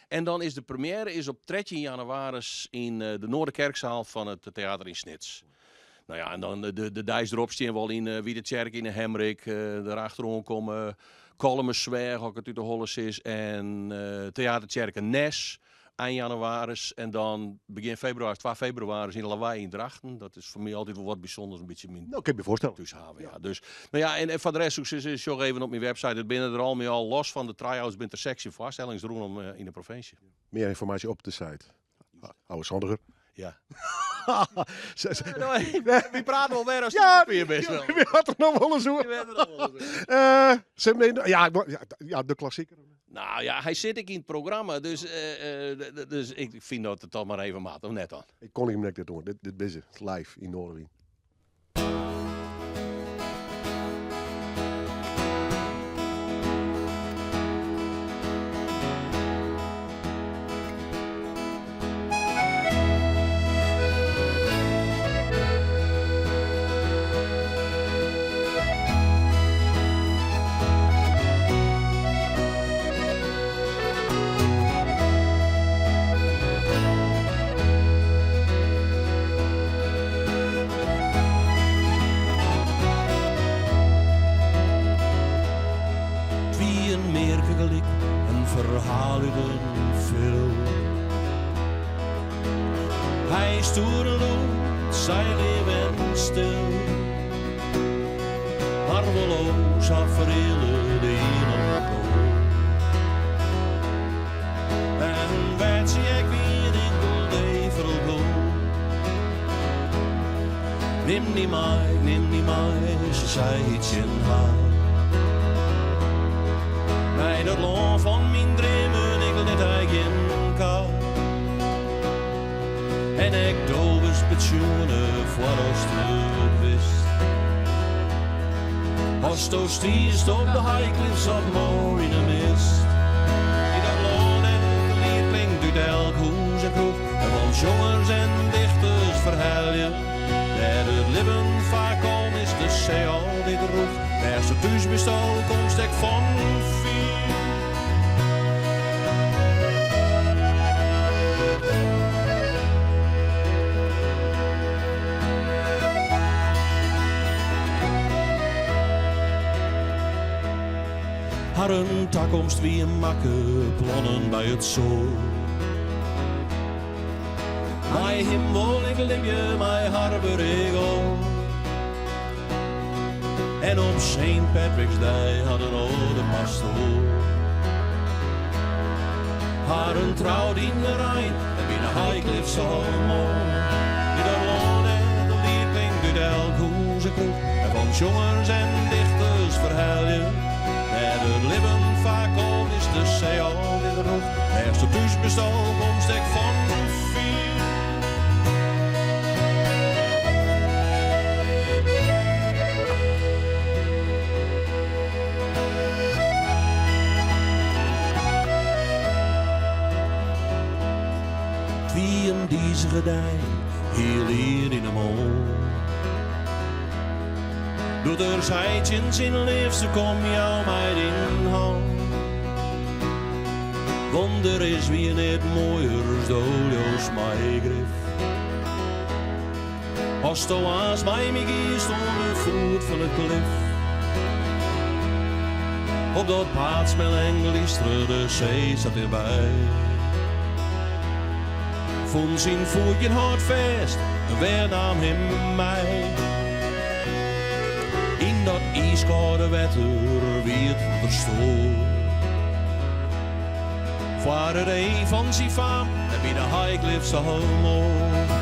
En dan is de première is op 13 jannewaris yn de Noorderkerkzaal fan it teater yn Snits. No ja, en dan de deis derop stean we al yn Wite Tsjerke yn de Hemrik. Derachteroan komme Kollumersweach, as ik it út de holle sis, en Teatertsjerke Nes ein jannewaris. En dan begjin febrewaris, 2 febrewaris yn Lawei yn Drachten. Dat is foar my altyd wol wat bysûnders, in bytsje myn No, kin ik my foarstelle. thúshaven. Ja. Dus, no ja, en foar de rest soe ik sizze, sjoch even op myn website. It binne der al mei al, los fan de try-outs, binne der 16 foarstellings rûnom yn de provinsje. Mear ynformaasje op de site. Ouwe sandiger. Ja. Wy prate wol wer as ja, papier bist. Wy hat der noch wol ris oer. Ja, ja, de klassiker. Nou ja, hy sit ek yn it programma, dus, dus ik fyn dat it toch mar even moat, of net dan? Ik kon him net dit oan. Dit is live yn Noardewyn. 't Wie in mearke gelyk, in ferhaal út in film. Hy stoer en lûd, sy leaf en stil. Mar wol o sa fereale de ien op de oar. En wêr't sy ek wienen, inkeld foar elkoar. Nim my mei, nim my mei, se sei tsjin har. Nei dat lân fan myn dreamen, ik lit dy gjin kar. En ek do wurdst betsjoene foardatst it witst. Asto stiest op de high cliffs of Moher yn 'e mist. Yn dat lân dêr't it liet klinkt út elk hûs en kroech. En fan sjongers en dichters ferhelje. Dêr't it libben faak kalm is, de see altyd rûch. Dêr'tsto thús bist al komst ek fan fier. Harren takomst wie makke, plannen by it soad. Mei him wol ik libje, mei har wurd ik âld. En op Saint Patrick's Day hat in âlde pastoar harren troud yn de rein en by de High Cliffs of Moher. Yn dat lân dêr't it liet klinkt út elk hûs en kroech en fan sjongers en dichters ferhelje. Dêr't it libben faak kalm is, de see altyd rûch. Dêr'tsto thús bist al komst ek fan fier. 't Wie in dizige dei, hiel ier yn 'e moarn. Doe't er sei tsjin syn leafste, kom jou my dyn hân. Want der is wier neat moaiers do joust my grif. Asto aanst mei my giest oan de foet fan it klif. Op dat paad smel en glyster de see sa tichtby. Fûn syn foet gjin hâldfêst en wer naam him mei. Yn dat iiskâlde wetter wie 't er stoar. Foar it each fan syn faam en by de High Cliffs of Moher.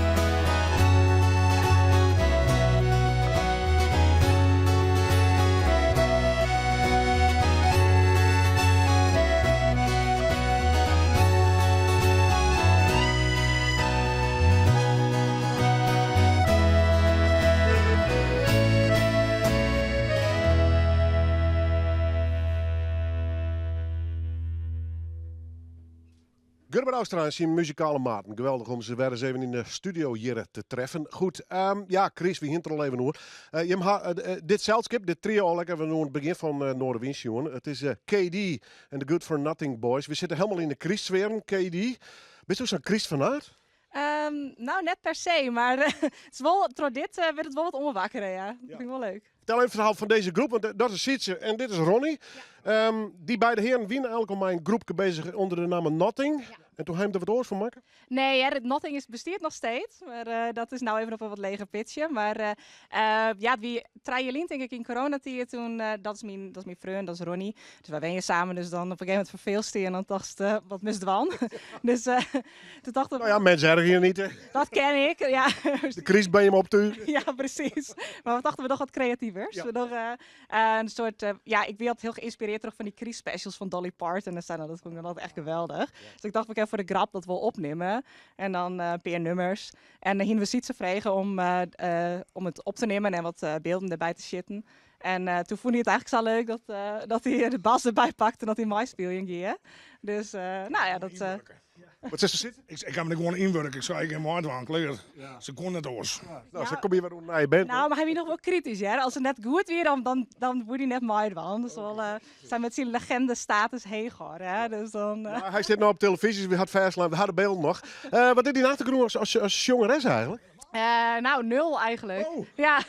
Gurbe Douwstra en syn muzikale maten. Geweldich om se wer ris even yn de studio hjir te treffen. Goed, ja, Chris, we hiene it der al even oer. Jim ha dit selskip, dit trio al lekker even oan it begjin fan Noardewyn sjoen. It is KD en de Good For Nothing Boys. We sitte helemaal yn de krystsfearen, KD. Bisto sa'n krystfanaat? Nou, net per se, mar it is wol, troch dit wurdt it wol wat oanwakkere, ja. Dat fyn ik wol leuk. Fertel even it ferhaal fan dizze groep, want dat is Sietse en dit is Ronnie. Dy beide hearen wiene eigenlik al mei in groepke bezich ûnder de namme Nothing. En toen ha jim der wat oars fan makke? Nee, ja, Nothing bestiet noch steeds, mar dat is no even op in wat leger pitchje. Mar ja, it wie 3 jier lyn tink ik yn coronatiid toen, dat is myn freon, dat is Ronnie. Dus wy wenje samen, dus dan op in gegeven momint ferfeelst dy en dan tochtst, wat moatst dwaan? Dus toen tocht ik... Nou ja, mensen erger je niet, hè? Dat ken ik, ja. De crisis ben je hem op toe. Ja, precies. Maar we dachten, we doch wat creatiever. We dogge een soort, ja, ik wie altyd hiel geïnspireerd troch fan dy krystspecials fan Dolly Parton en sa. Nou, dat fûn ik dan altyd echt geweldich. Dus ik tocht, we kinne foar de grap dat wol opnimme. En dan in pear nummers. En dan hiene we Sietse frege om it op te nimmen en wat bylden derby te sjitten. En toen fûn hy it eigentlik sa leuk dat hy de bas derby pakte en dat hy meispyljen gie. Dus nou ja, dat, Wat sizze Sietse? Ik ha my der gewoan ynwurke. Ik sei, ik gean meidwaan, klear. Se koe net oars. Nou, sa kom je wer oan in nije band. Nou, mar hy wie noch wol kritysk, hear. As it net goed wie, dan woe hy net meidwaan. Dus wol sa met syn legendestatus heech hâlde, hè. Dus dan, Ja, hy sit no op televyzje, dus we ha it fêstlein, we ha de bylden noch. Wat is dyn achtergrûn as sjongeres eigentlik? Nou, nul eigenlijk. Oh. Ja.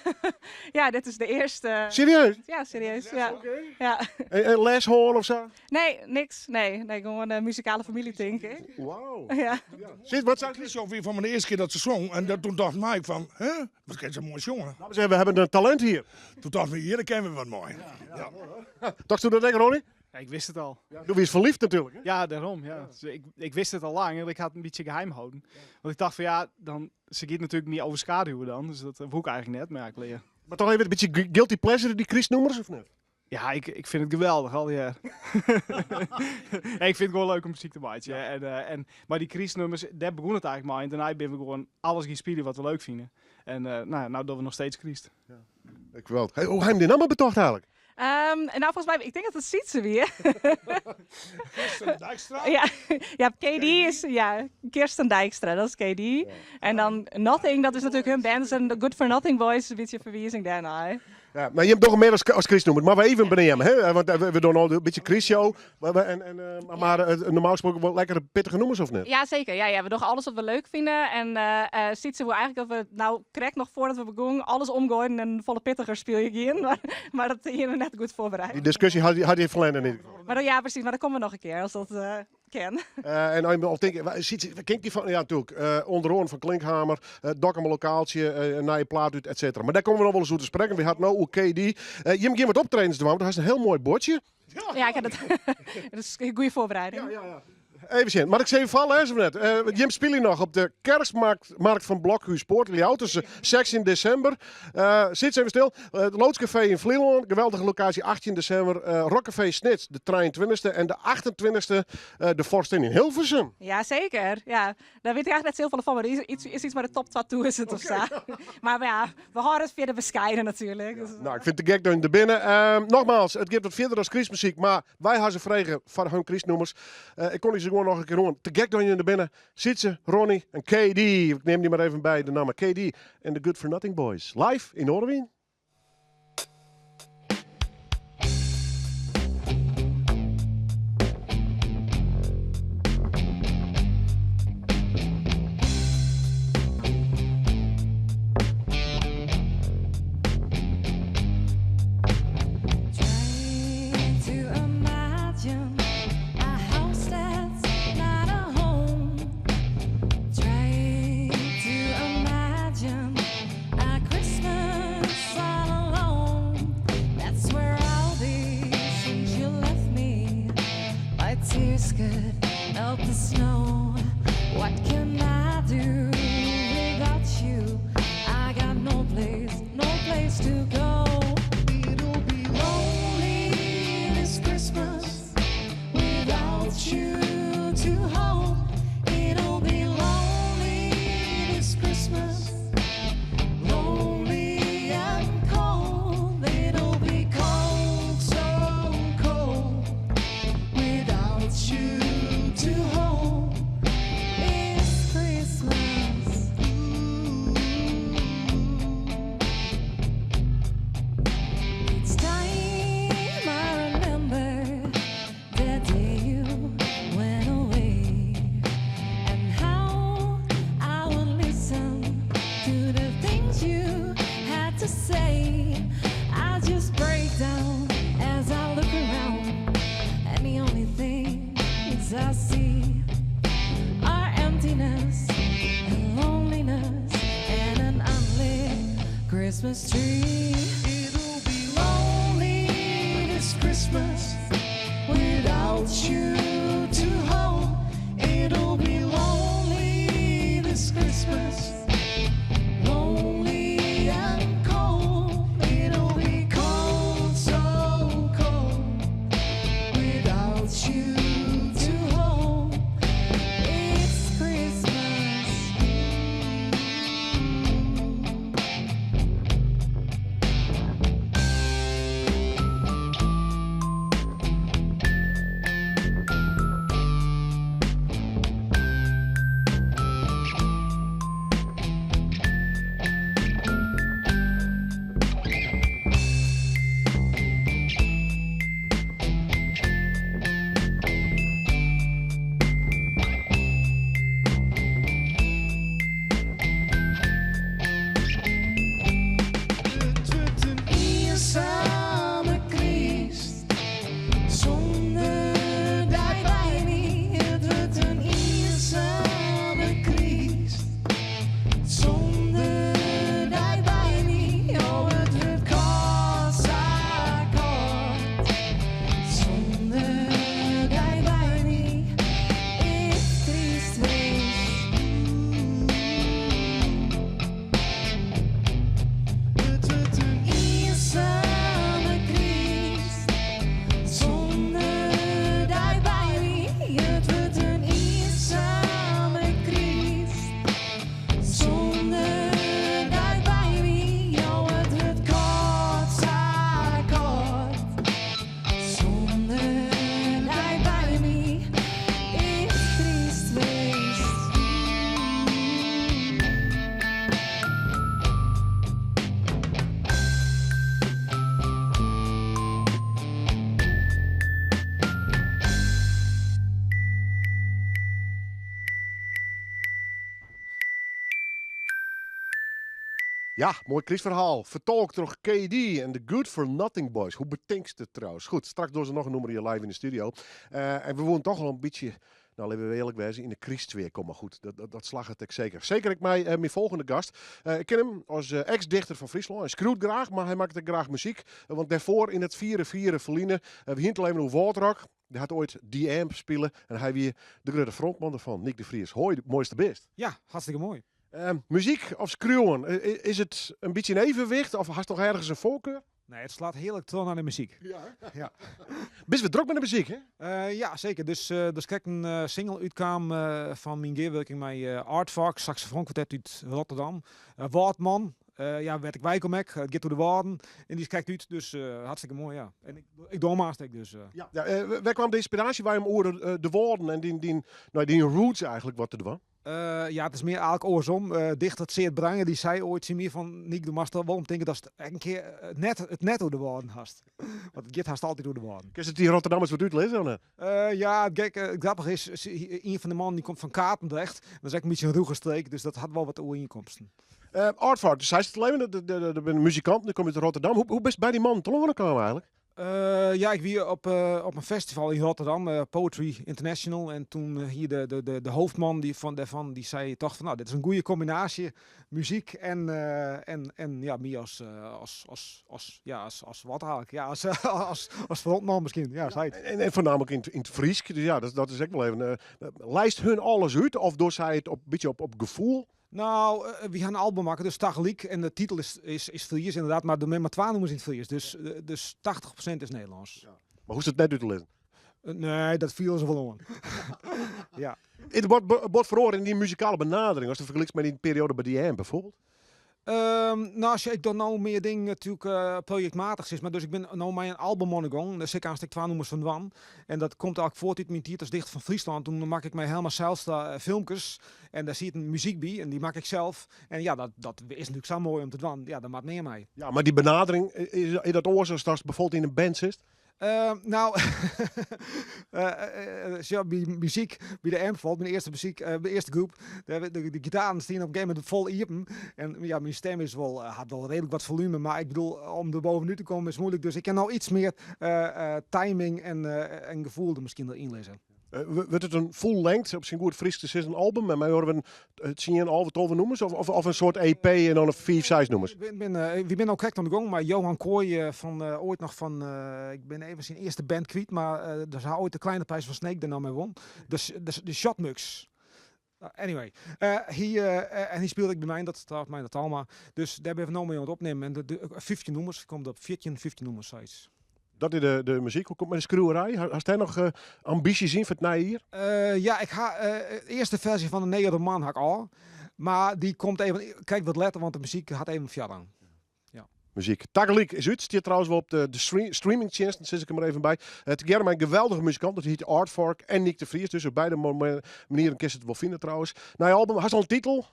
Ja, dit is de eerste. Serieus? Ja, serieus. Ja. Oké. Ja. En les hân of sa? Nee, niks. Nee, nee, gewoan een muzikale familie, tink ik. Wauw. Ja. Ja. Zit, wat zei Het is zo weer van mijn eerste keer dat ze zong. En dat, toen dacht Mike van, hè? Wat kan ze mooi zongen. Dames en heren, we hebben een talent hier. Toen dacht ik, hier kennen we wat mooi. Ja. Ja. Dacht u dat ook, Ronnie? Ja, ik wist het al. Ja, du wiest ferliefd natuerlik, hè? Ja, daarom. Ja. Dus ik wist het al lang en ik had het een beetje geheim houden. Want ik dacht van ja, dan, ze gaat natuurlijk niet overschaduwen dan. Dus dat wou ik eigenlijk net, maar ja, ik leer. Maar toch even een beetje guilty pleasure, die Christnummers, of niet? Ja, ik vind het geweldig al die jaar. Nee, ik vind het gewoon leuk om muziek te maken. Maar die Christnummers, daar begon het eigenlijk mee. En daarna ben we gewoon alles gaan spelen wat we leuk vinden. En nou doen we nog steeds Christ. Ja. Ik wel. Hey, hoe heb je die naam betocht eigenlijk? Nou, volgens mij, ik denk dat het Sietse wie, hè? Kirsten Dijkstra? Ja, ja, KD is, ja, Kirsten Dijkstra, dat is KD. En dan Nothing, dat is natuurlijk hun band, dus een Good For Nothing Boys, een beetje verwijzing daarna, hè. Ja, maar je hebt toch meer als Chris noemen, maar we even benoemen, hè? Want we doen al een beetje Chris show, maar we, en, en maar, maar normaal gesproken wel lekkere pittige nummers, of niet? Ja, zeker. Ja, ja, we doen alles wat we leuk vinden. En Sietse wil eigenlijk dat we, nou, correct nog voordat we begonnen, alles omgooien en volle pittiger speel je in. Maar dat hebben we net goed voorbereid. Die discussie had je verleden in ieder geval. Maar dan, ja, precies. Maar dat komen we nog een keer, als dat ken. En als je al denkt, Sietse, waar ken ik die van? Ja, natuurlijk. Onder oren van Klinkhamer, Dokkum lokaaltje, een nieuwe plaat uit, et cetera. Maar daar komen we nog wel eens over te spreken. We hadden nou ook KD. Je moet wat optredens doen, want dat is een heel mooi bordje. Ja, ik heb het. Dat is een goede voorbereiding. Ja, ja, ja. Even zien. Maar ik zei vooral, hè, zo net. Jim speel nog op de kerstmarkt markt van Blokhuis Poort, Ljouwert, tussen 16 december. Zit even stil. Het Loodscafé in Vlieland, geweldige locatie, 18 december. Rockcafé Snits, de 23e en de 28e de Forstin in Hilversum. Ja, zeker. Ja, daar weet ik eigenlijk net heel veel van, maar er is iets maar de top 2 is het of zo. Maar ja, we houden het verder bescheiden natuurlijk. Dus, Nou, ik vind het te gek dat je er binnen. Nogmaals, het geeft wat verder als Christmuziek, maar wij hebben ze vregen van hun Christnummers. Ik kon ze gewoon nog een keer horen. Te gek dat je er binnen. Sietse, Ronnie en KD. Ik neem die maar even bij, de namen KD en de Good For Nothing Boys. Live in Noardewyn. Try to imagine a house that's not a home. Try to imagine a Christmas know. What can I do without you? I got no place, no place to go. It'll be lonely this Christmas without you to hold. It'll be lonely this Christmas. Lonely and cold, it'll be cold, so cold without you to hold. It's Christmas. It's time I remember the day you went away and how I would listen to the things you had to say. I just break down as I look around, and the only things I see are emptiness and loneliness and an unlit Christmas tree. It'll be lonely this Christmas without you to hold. It'll be lonely this Christmas. Lonely and cold. It'll be cold, so cold without you to hold. It's Christmas. It wurdt in iensame kryst sûnder dy by my. It wurdt in iensame kryst sûnder dy by my. Oh, it wurdt kâld, sa kâld sûnder dy by my. It krystfeest. It wurdt in iensame kryst sûnder dy by my. It wurdt in iensame kryst sûnder dy by my. Oh, it wurdt kâld, sa kâld sûnder dy by my. It krystfeest. Ja, moai krystferhaal. Fertolke troch KD en de Good For Nothing Boys. Hoe betinkst it trouwens? Goed, straks dogge se noch in nûmer hjir live yn de studio. En we woene dochs al in bytsje, no litte we earlik wêze, yn de krystsfear komme. Goed, dat slagget ek seker. Seker ek mei myn folgjende gast. Ik ken him as eks-dichter fan Fryslân. Hy skriuwt graach, mar hy makket ek graach muzyk. Want dêrfoar yn it fiere, fiere ferline, we hiene it al even oer Wâldrock. Dy hat oait The Amp spile en hy wie de grutte frontman derfan, Nyk de Vries. Hoi, moaiste bist. Ja, hartstikke moai. Muzyk of skriuwen, is it in bytsje in evenwicht of hast noch ergens in foarkar? Nee, it slacht hearlik troch nei de muzyk. Ja, ja. Bist wer drok mei de muzyk, hè? Ja, seker. Dus der is krekt in single útkaam fan myn gearwurking mei Artfox, saksofoankwartet út Rotterdam. Wâldman, ja, wêr't ik weikom ek. It giet oer de Wâlden. En dy is krekt út, dus hartstikke moai, ja. En ik doch aanst ek, dus. Ja, ja, wêr kaam de ynspiraasje wei om oer de Wâlden en dyn, no, dyn roots eigentlik wat te dwaan? Ja, it is mear eigentlik oarsom. Dichter Tseard Bruinja dy sei oait tsjin my fan Nyk, do moatst der wol om tinke datst ek in kear it net oer de Wâlden hast. Want it giet hast altyd oer de Wâlden. Kinst it dy Rotterdammers wat útlizze of net? Ja, it gek, it grappige is, ien fan de mannen dy komt fan Katendrecht. Dat is ek in bytsje in rûge streek, dus dat hat wol wat oerienkomsten. Artfox, do seist it al even, dat binne muzikanten, dy komme út Rotterdam. Hoe bist by dy mannen telâne kaam eigentlik? Ja, ik wie op, op in festival yn Rotterdam, Poetry International. En toen hie de, de, de, de hoofdman die van, dêrfan, dy sei toch fan, nou, dit is in goede kombinaasje, muzyk en, en, en ja, my as, as, as, as, ja, as, as wat eigenlijk? Ja, as, as, as frontman miskien. Ja, sei it. En foarnaamlik yn it Frysk, dus ja, dat is ek wol even. Leist hun alles út of dogge sy it op, bytsje op gefoel? Nou, wy ha in album makke, dus tagelyk. En de titel is Fries inderdaad, mar der binne mar twa nûmers yn it Fries. Dus, dus 80% is Nederlânsk. Ja. Mar hoechst it net út te lizzen? Nee, dat fiele se wol oan. Ja. Is der wat feroare yn dyn muzikale benadering, ast it fergelykst mei dyn perioade by The Amp bijvoorbeeld? Nou, sjoch, ik doch no mear dingen natuerlik projektmatich, sis mar. Dus ik bin no mei in album oan de gong. Dêr sil ik aanst ek twa nûmers fan dwaan. En dat komt eigentlik fuort út myn tiid as dichter fan Fryslân. Toen makke ik mei Helma Zijlstra filmkes. En dêr siet in muzyk by en dy makke ik sels. En ja, dat is natuerlik sa moai om te dwaan. Ja, dêr moat mear mei. Ja, mar dy benadering, is dat oars as datst bijvoorbeeld yn in band sitst? Nou, sjoch, by muzyk, by de Amp, myn earste muzyk, myn earste groep, dêr, de gitaren stiene op in gegeven momint fol iepen. En ja, myn stim is wol, hat wol reedlik wat folume, mar ik bedoel, om der bovenút te kommen is moeilik. Dus ik kin no iets mear timing en gefoel der miskien deryn lizze. Wurdt it in full length, op syn goed Frysk te sizzen, album? En mei oare 10, 11, 12 nûmers? Of in soart EP en dan 5, 6 nûmers? Wy binne no krekt oan de gong mei Johan Kooi fan oait noch fan, ik bin even syn earste band kwyt, mar dus hy oait de Kleine Prijs van Sneek dêr no mei won. De Shotmugs. Anyway, hy, en hy spilet ek by my, dat is trouwens Meindert Talma. Dus dêr binne we no mei oan it opnimmen. En de 15 nûmers, komt op 14, 15 nûmers, sayts. Dat is de muzyk. Hoe komt it mei de skriuwerij? Hast dêr noch ambysjes yn foar it nije jier? Ja, ik ha de earste ferzje fan de nije roman ha ik ôf. Mar dy komt even, krekt wat letter, want de muzyk hat even foarrang. Ja. Muzyk tagelyk is út, stiet trouwens wol op de streamingtsjinsten, sis ik der mar even by. Tegearre mei in geweldige muzikant, dat hjit Artfork en Nyk de Vries. Dus op beide manieren kinst it wol fine trouwens. Nije album, hast al in titel?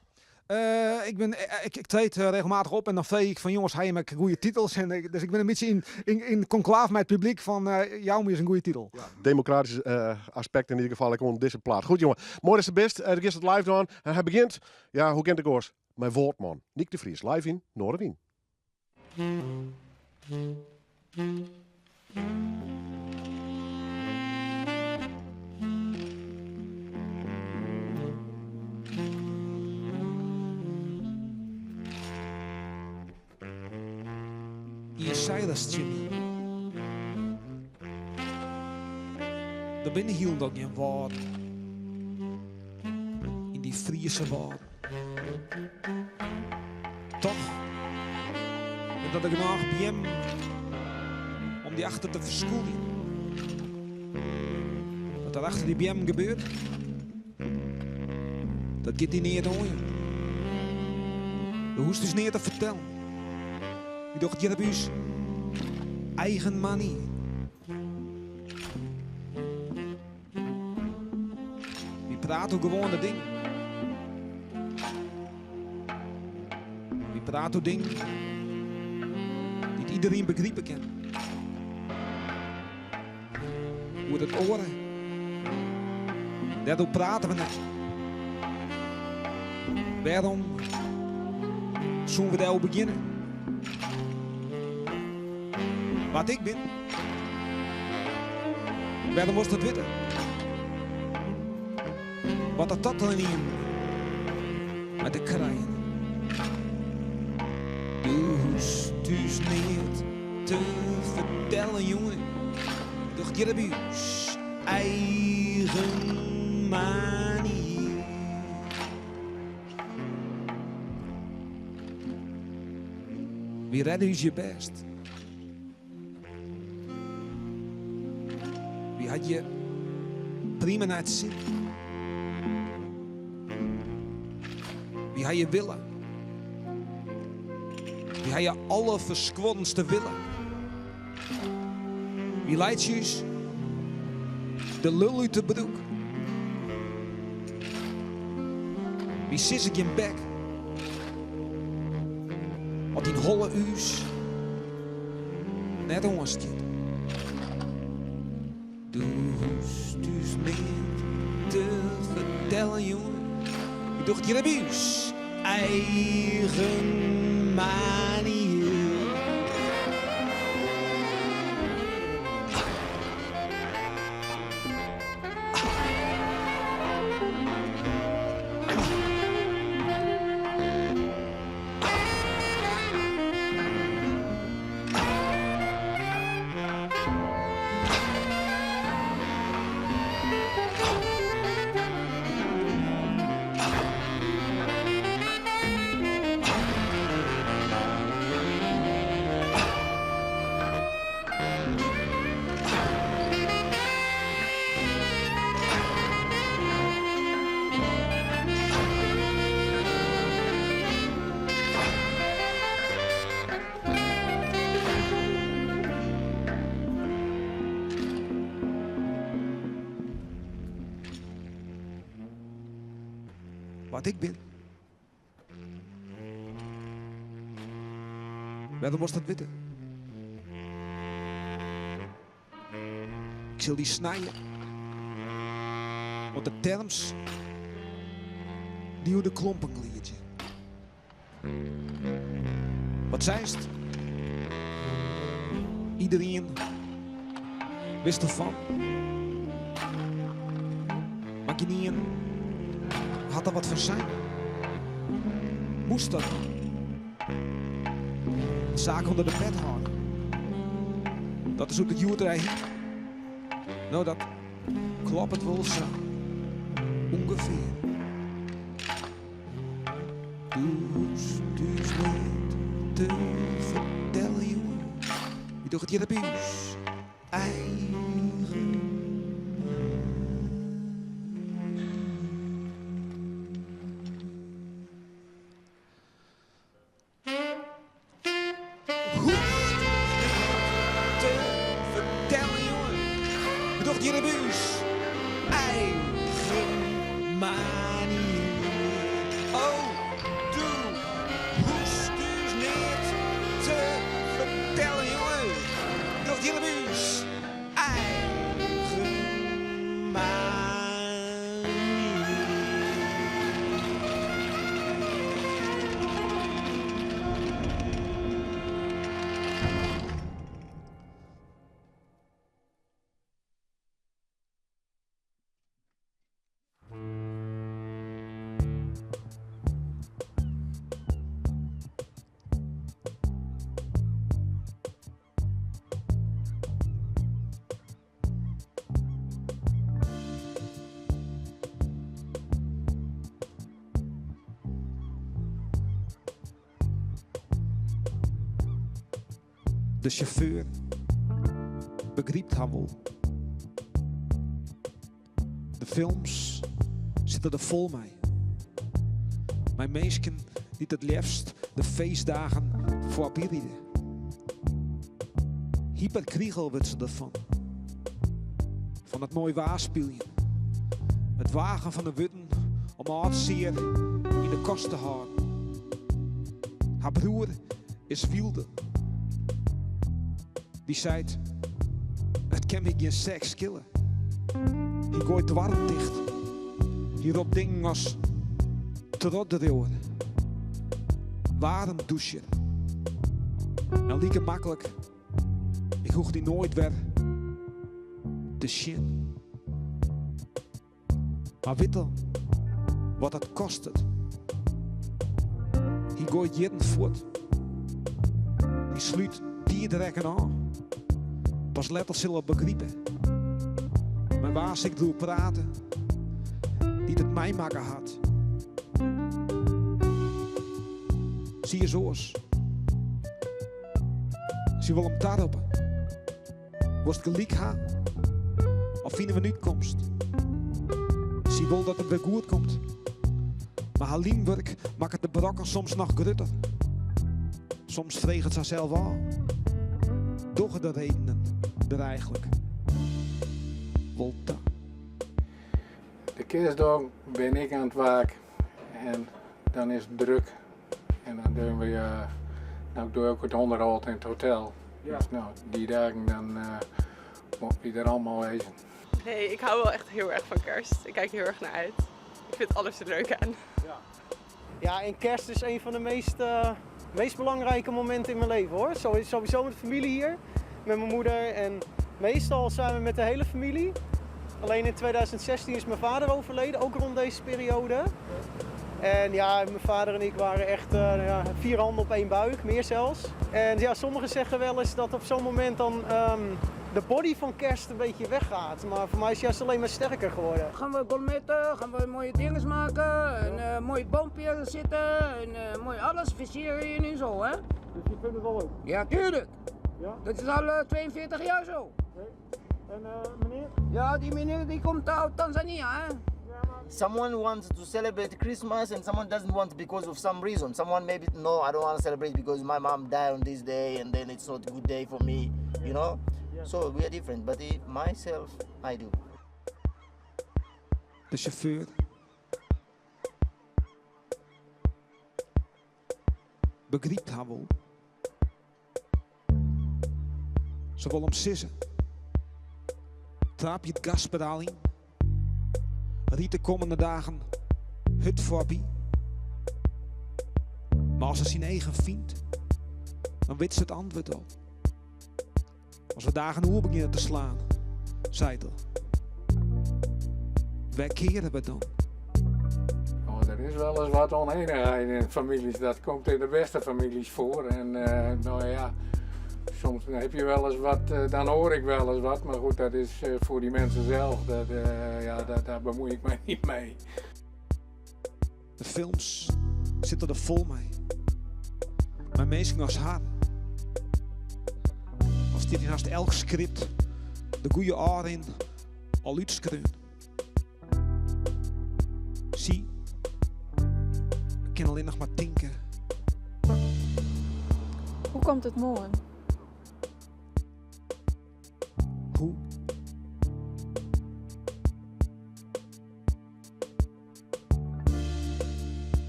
Ik bin, ik treed regelmatich op en dan freegje ik fan jonges, ha jim ek goede titels? En, dus ik bin in bytsje yn konklaaf mei it publyk fan jou my ris in goede titel. Ja, demokratysk aspekt yn ieder gefal ek oan dizze plaat. Goed jonge, moai datst der bist. Do giest it live dwaan. En hy begjint, ja, hoe kin it ek oars, mei Wâldman. Nyk de Vries, live yn Noardewyn. Ien sei ris tsjin my. Der binne hielendal gjin wâlden yn dy Friese wâlden. Toch binne der genôch beammen om dy achter te ferskûljen. Wat der achter dy beammen gebeurt, dat giet dy neat oan. Do hoechst ús neat te fertellen. Wy dogge it hjir op ús eigen manier. Wy prate oer gewoane dingen. Wy prate oer dingen dy't iderien begripe kin. Oer it oare, dêroer prate we net. Wêrom soene we dêroer begjinne? Wa't ik bin? Wêrom wolst dat witte? Wat hat dat dan ynienen mei te krijen? Do hoechst ús neat te fertellen, jonge. Doch it hjir op ús eigen manier. Wy rêde ús hjir bêst. Wy ha it hjir prima nei it sin. Wy ha hjir wille. Wy ha hjir alderferskuorrendste wille. Wy laitsje ús de lul út de broek. Wy sizze gjin bek. Wat dyn holle ús net oanstiet. Do hoechst ús neat te fertellen, jonge. Wy dogge it hjir op ús eigen manier. Wa't ik bin? Wêrom wolst dat witte? Ik sil dy snije. Want de terms dy oer de klompen gliedzje. Wat seist? Iederien wist derfan. Mar gjinien hat der wat fan sein. Moast dat dan? De saak ûnder de pet hâlde. Dat is hoe't it hjoed der hyt. No, dat kloppet wol sa ûngefear. Do hoechst ús neat te fertellen, jonge. Wy dogge it hjir op ús eigen manier. Hoechst ús neat te fertellen, jonge. Wy dogge it hjir op ús eigen manier. Oh, do hoechst ús neat te fertellen, jonge. Wy dogge it hjir op ús eigen manier. De sjauffeur begrypt har wol. De films sitte der fol mei. Mei minsken dy't it leafst de feestdagen foarby ride. Hyperkrigel wurdt se derfan. Fan it moai waar spyljen. It wagen fan de wurden om âld sear yn de kast te hâlden. Har broer is wylder. Dy seit, It kin my gjin sek skille. Hy goait doarren ticht. Hy ropt dingen as trotdriuwer, waarmdûsjer en like maklik, ik hoech dy noait wer te sjen. Mar wit dan wat dat kostet. Hy goait jierren fuort. Hy slút tiidrekken ôf. Pas letter sil er begripe mei wa sil ik deroer prate dy't it meimakke hat. Sy is oars. Sy wol him taroppe. Wolst gelyk ha of fine we in útkomst? Sy wol dat it wer goed komt. Mar har lymwurk makket de brokken soms noch grutter. Soms freget se harsels ôf, dogge de redenen der eigenlik wol ta? De kerstdag bin ik oan it waark en dan is it druk en dan dogge we, no ik doe ek it ûnderhâld yn it hotel. Dus no, dy dagen dan moatte wy der allemaal wêze. Nee, ik hou wel echt heel erg van kerst. Ik kijk er heel erg naar uit. Ik vind alles er leuk aan. Ja, en kerst is een van de meest belangrijke momenten in mijn leven hoor. Sowieso met de familie hier, met mijn moeder en meestal zijn we met de hele familie. Alleen in 2016 is mijn vader overleden, ook rond deze periode. En ja, mijn vader en ik waren echt ja, 4 handen op 1 buik, meer zelfs. En ja, sommigen zeggen wel eens dat op zo'n moment dan de body van kerst een beetje weggaat. Maar voor mij is het juist alleen maar sterker geworden. Gaan we gourmetten, gaan we mooie dingen maken, en mooie boompjes zitten, en mooi alles versieren en zo, hè? Dus je vindt het wel leuk? Ja, tuurlijk. Ja? Dat is al 42 jaar zo. Oké. En meneer? Ja, die meneer die komt uit Tanzania, hè? Someone wants to celebrate Christmas and someone doesn't want because of some reason. Someone maybe, no, I don't want to celebrate because my mom died on this day and then it's not a good day for me, you know? So we are different, but myself, I do. De chauffeur Begrypt har wol. Se wol him sizze. Traapje it gaspedaal yn. Ryd de kommende dagen hurd foarby. Mar as se syn eagen fynt, dan wit se it antwurd al. As de dagen oer begjinne te slaan, seit er. Wêr keare we dan? Oh, der is wel eens wat onenigheid in families. Dat komt in de beste families voor. En nou ja, soms heb je wel eens wat, dan hoor ik wel eens wat. Maar goed, dat is voor die mensen zelf. Dat, ja, dat, daar bemoei ik mij niet mee. De films sitte der fol mei. Mei minsken as har. Al stiet yn hast elk skript de goede ôfrin al útskreaun. Sy kin allinnich mar tinke. Hoe komt it moarn? Hoe?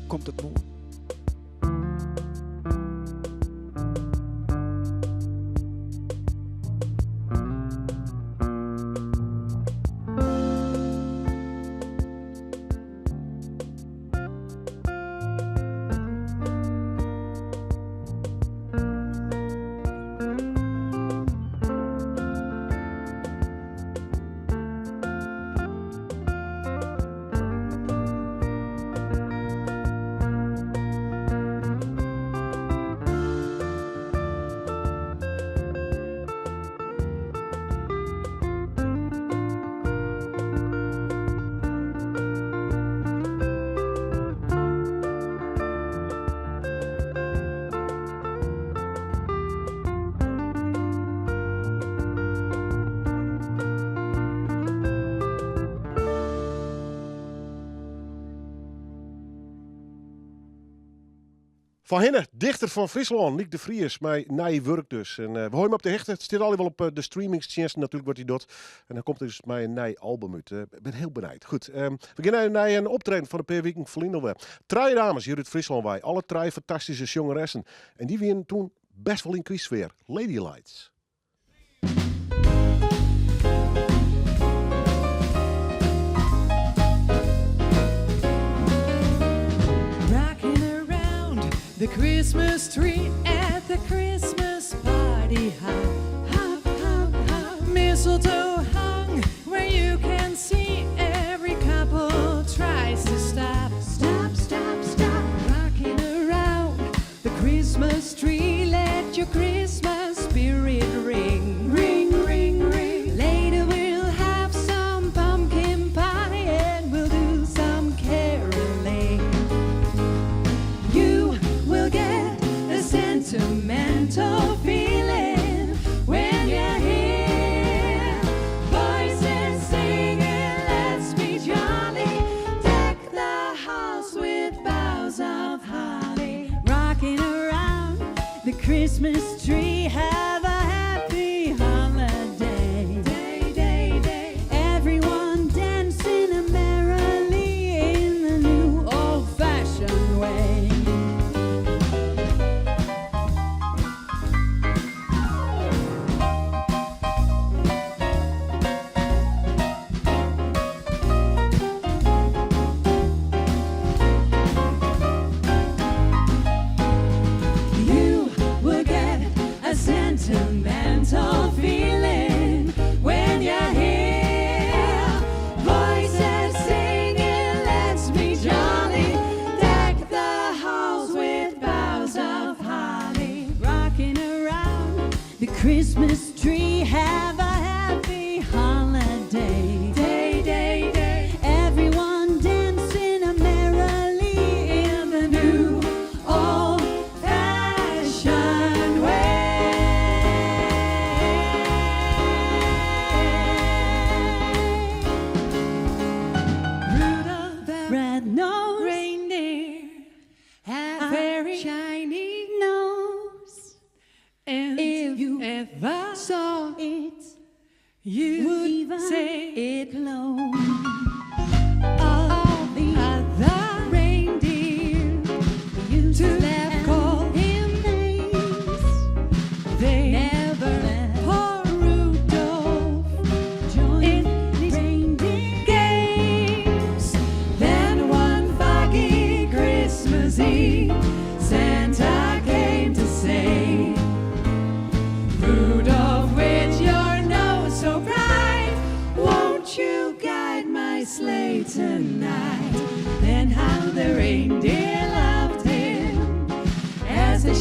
Komt it moarn? Foarhinne dichter fan Fryslân, Nyk de Vries, mei nij wurk dus. En we hâlde him op de hichte. It stiet al wol op de streamingstsjinsten natuerlik wat hy docht. En dan komt dus mei in nij album út. Ik bin hiel benijd. Goed, we gean even nei in optreden fan in pear wiken ferlyn alwer. Trije dames hjir út Fryslân wei. Alle trije fantastyske sjongeressen. En dy wienen doe best wol yn krystsfear. Lady Lights. Rocking around the Christmas tree at the Christmas party hop, hop, hop, hop. Mistletoe hung where you can see every couple tries to stop, stop, stop, stop. Rocking around the Christmas tree, let your Christmas spirit ring, ring, ring, ring. Later we'll have some pumpkin pie and we'll do some caroling. You will get a sentimental feeling when you hear voices singing. Let's be jolly. Deck the halls with boughs of holly. Rocking around the Christmas tree. Have a happy holiday. Day, day, day. Everyone dancing merrily in the new old-fashioned way. You will get a sentimental feeling when you hear voices singing. Let's be jolly. Deck the halls with boughs of holly. Rocking around the Christmas tree. Have a happy holiday. Day, day, day. Everyone dancing merrily in the new old-fashioned way. Rudolph the red-nosed reindeer had a very shiny nose. And if you ever saw it, you would even say it glowed. All the other reindeer used to laugh, call him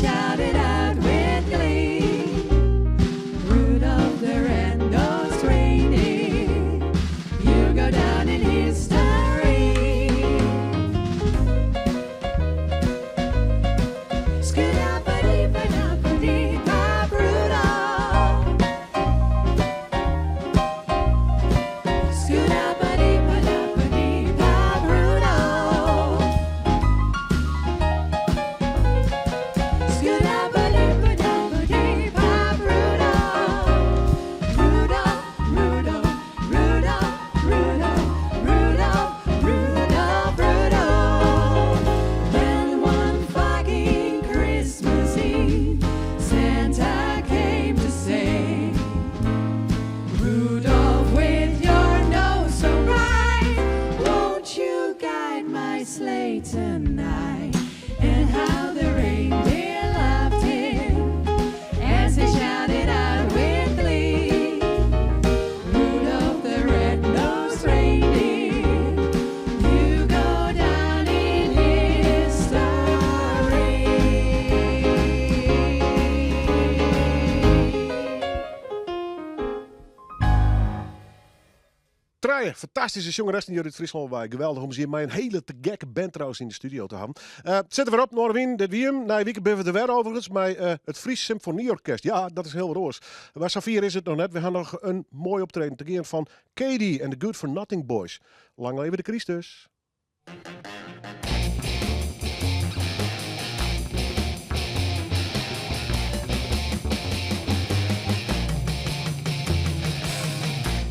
shouted out with glee. Rudolph the red-nosed reindeer, you go down in history. Scoot-a-ba-dee-ba-da-ba-dee-ba, Rudolph. Scoot-a-ba-dee-ba-da-ba-dee-ba, Rudolph. Scoot-a-ba-dee-ba-da-ba-dee-ba, Rudolph. Rudolph, Rudolph, Rudolph, Rudolph, Rudolph, Rudolph, Rudolph. Then one foggy Christmas Eve, Santa came to say, Rudolph, with your nose so bright, won't you guide my sleigh tonight? And how the reindeer loved him as they shouted out with glee. Rudolph the red-nosed reindeer, you go down in history. Trije fantastyske sjongeressen hjir út Fryslân wei. Geweldich om se hjir mei in hiele te gekke band trouwens yn de studio te hawwen. Sit der wer op, Noardewyn. Dit wie him. Nije wike binne we der wer overigens mei it Fries Symfonieorkest. Ja, dat is hiel wat oars. Mar safier is it noch net. We ha noch in moai optreden te gean fan Katie en de Good For Nothing Boys. Lang leve de kryst dus.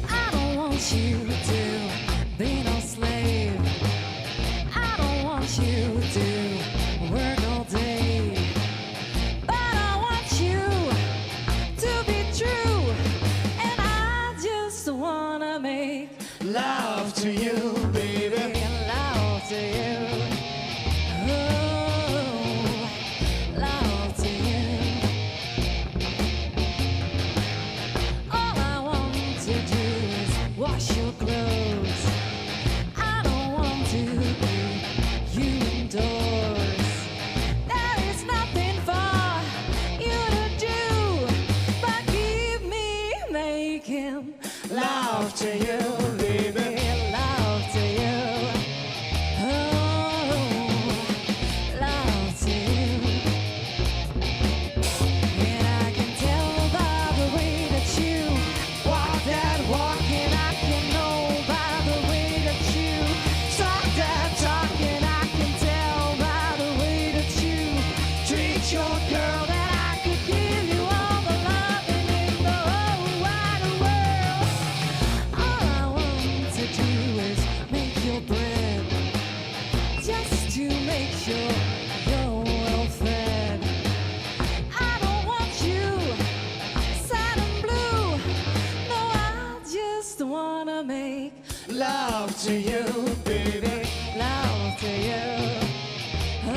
I don't want you to be no slave. I don't want you to work all day. But I want you to be true. And I just wanna make love to you, baby. Love to you. Oh, love to you. All I want to do is wash your clothes. I don't want to keep you indoors. There is nothing for you to do but keep me making love to you, baby. Love to you. Oh, love to you. And I can tell by the way that you walk that walk, and I can know by the way that you talk that talk, and I can tell by the way that you treat your girl that I could give you all the loving in the whole wide world. All I want to do is make your bread, just to make sure you're well fed. I don't want you sad and blue. No, I just wanna make love to you, baby. Love to you. Oh,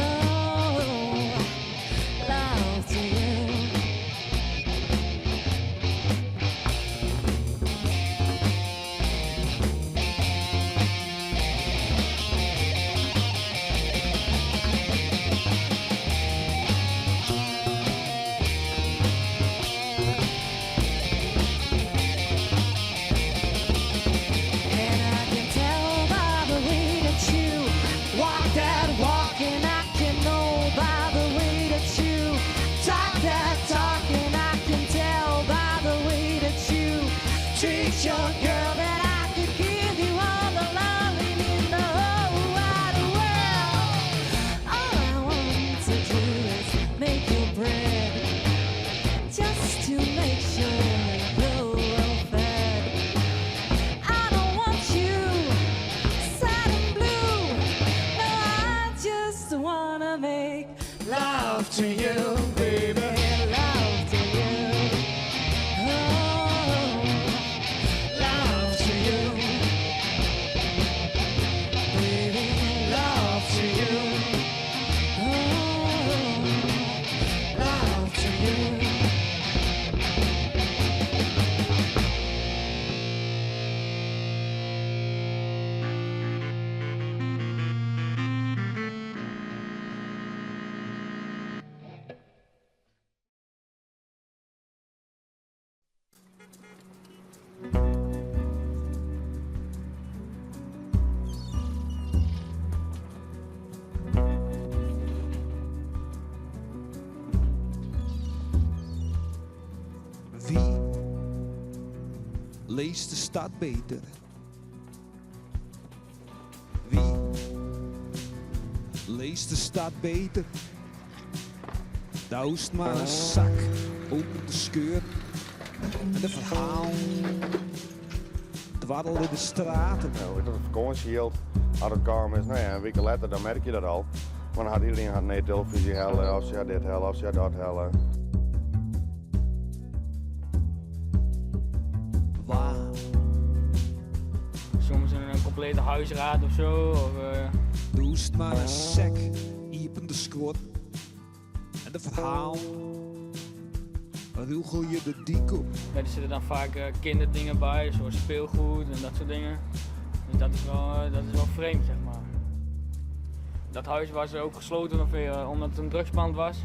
love to you. And I can tell by the way that you walk that walk, and I can know by the way that you talk that talk, and I can tell by the way that you treat your girl that I could give you all the loving in the whole wide world. All I want to do is make your bread, just to make sure you're well fed. I don't want you sad and blue. No, I just wanna make love to you, baby. Love to you. Oh, love to you. Baby, love to you. Oh, love to you. Wie leest de stad beter? Wie leest de stad beter? Daar hoest maar een zak open de skeur en de verhaal dwarrelen de straten. Nou, dat het fakânsjejild, as it kaam is, nou ja, in wike letter dan merk je dat al. Want dan hat iedereen hat nije telefyzje helle, of se hat dit helle, of se hat dat helle. Wa? Soms in komplete huisraad of zo. Of, Doest mar in sek iepen de skuor en de ferhalen rûgelje de dyk op. Ja, er zitten dan vaak kinderdingen bij, zoals speelgoed en dat soort dingen. Dus dat is wel vreemd, zeg maar. Dat huis was ook gesloten omdat het een drugspand was.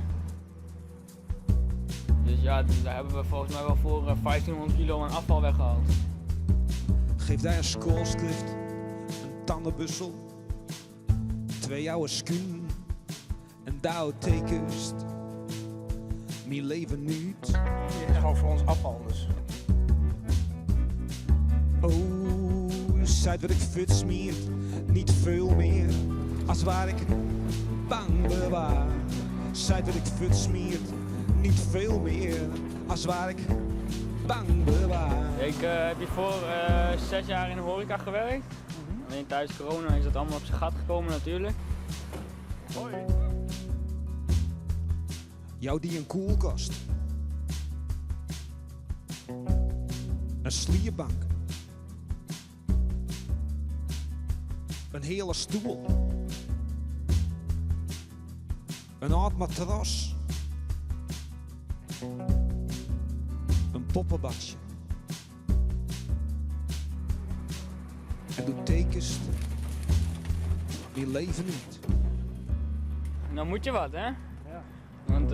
Dus ja, daar hebben we volgens mij wel voor 1500 kilo aan afval weggehaald. Geef daar een schoolschrift, een tandenbussel, twee oude schoenen en daar tekest. Mijn leven nu. Het is gewoon voor ons afval dus. Oh, zei wat ik futsmeert, niet veel meer, als waar ik bang bewaar. Zei wat ik futsmeert, niet veel meer, als waar ik bang bewaar. Ik heb hiervoor 6 jaar in de horeca gewerkt. Alleen tijdens corona is dat allemaal op zijn gat gekomen natuurlijk. Hoi. Jou die een koelkast. Een slierbank. Een hele stoel. Een oud matras. Een poppenbadje. En doe tekens die leven niet. Dan moet je wat, hè? Ja. Want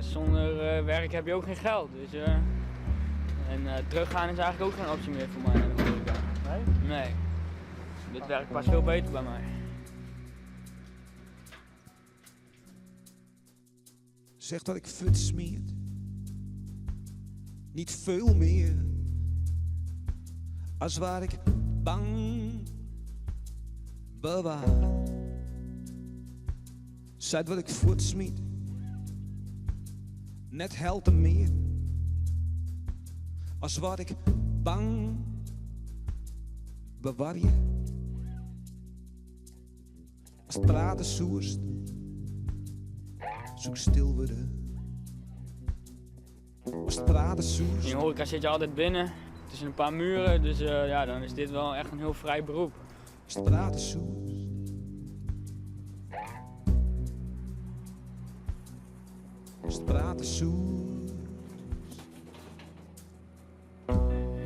zonder werk heb je ook geen geld. Dus en teruggaan is eigenlijk ook geen optie meer voor mij naar de horeca. Nee? Nee. Dit werk past veel beter bij mij. Zeg dat ik fut smeert. Niet veel meer. Als waar ik bang bewaar. Zijt wat ik voortsmiet. Net helpen meer. Als wat ik bang bewaar je. Als het praten soerst, zoek stil worden. Als het praten soerst. In de horeca zit je altijd binnen, tussen een paar muren, dus dan is dit wel echt een heel vrij beroep. Als het praten soerst. Als het praten soerst.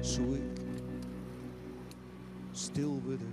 Zoek ik stil worden.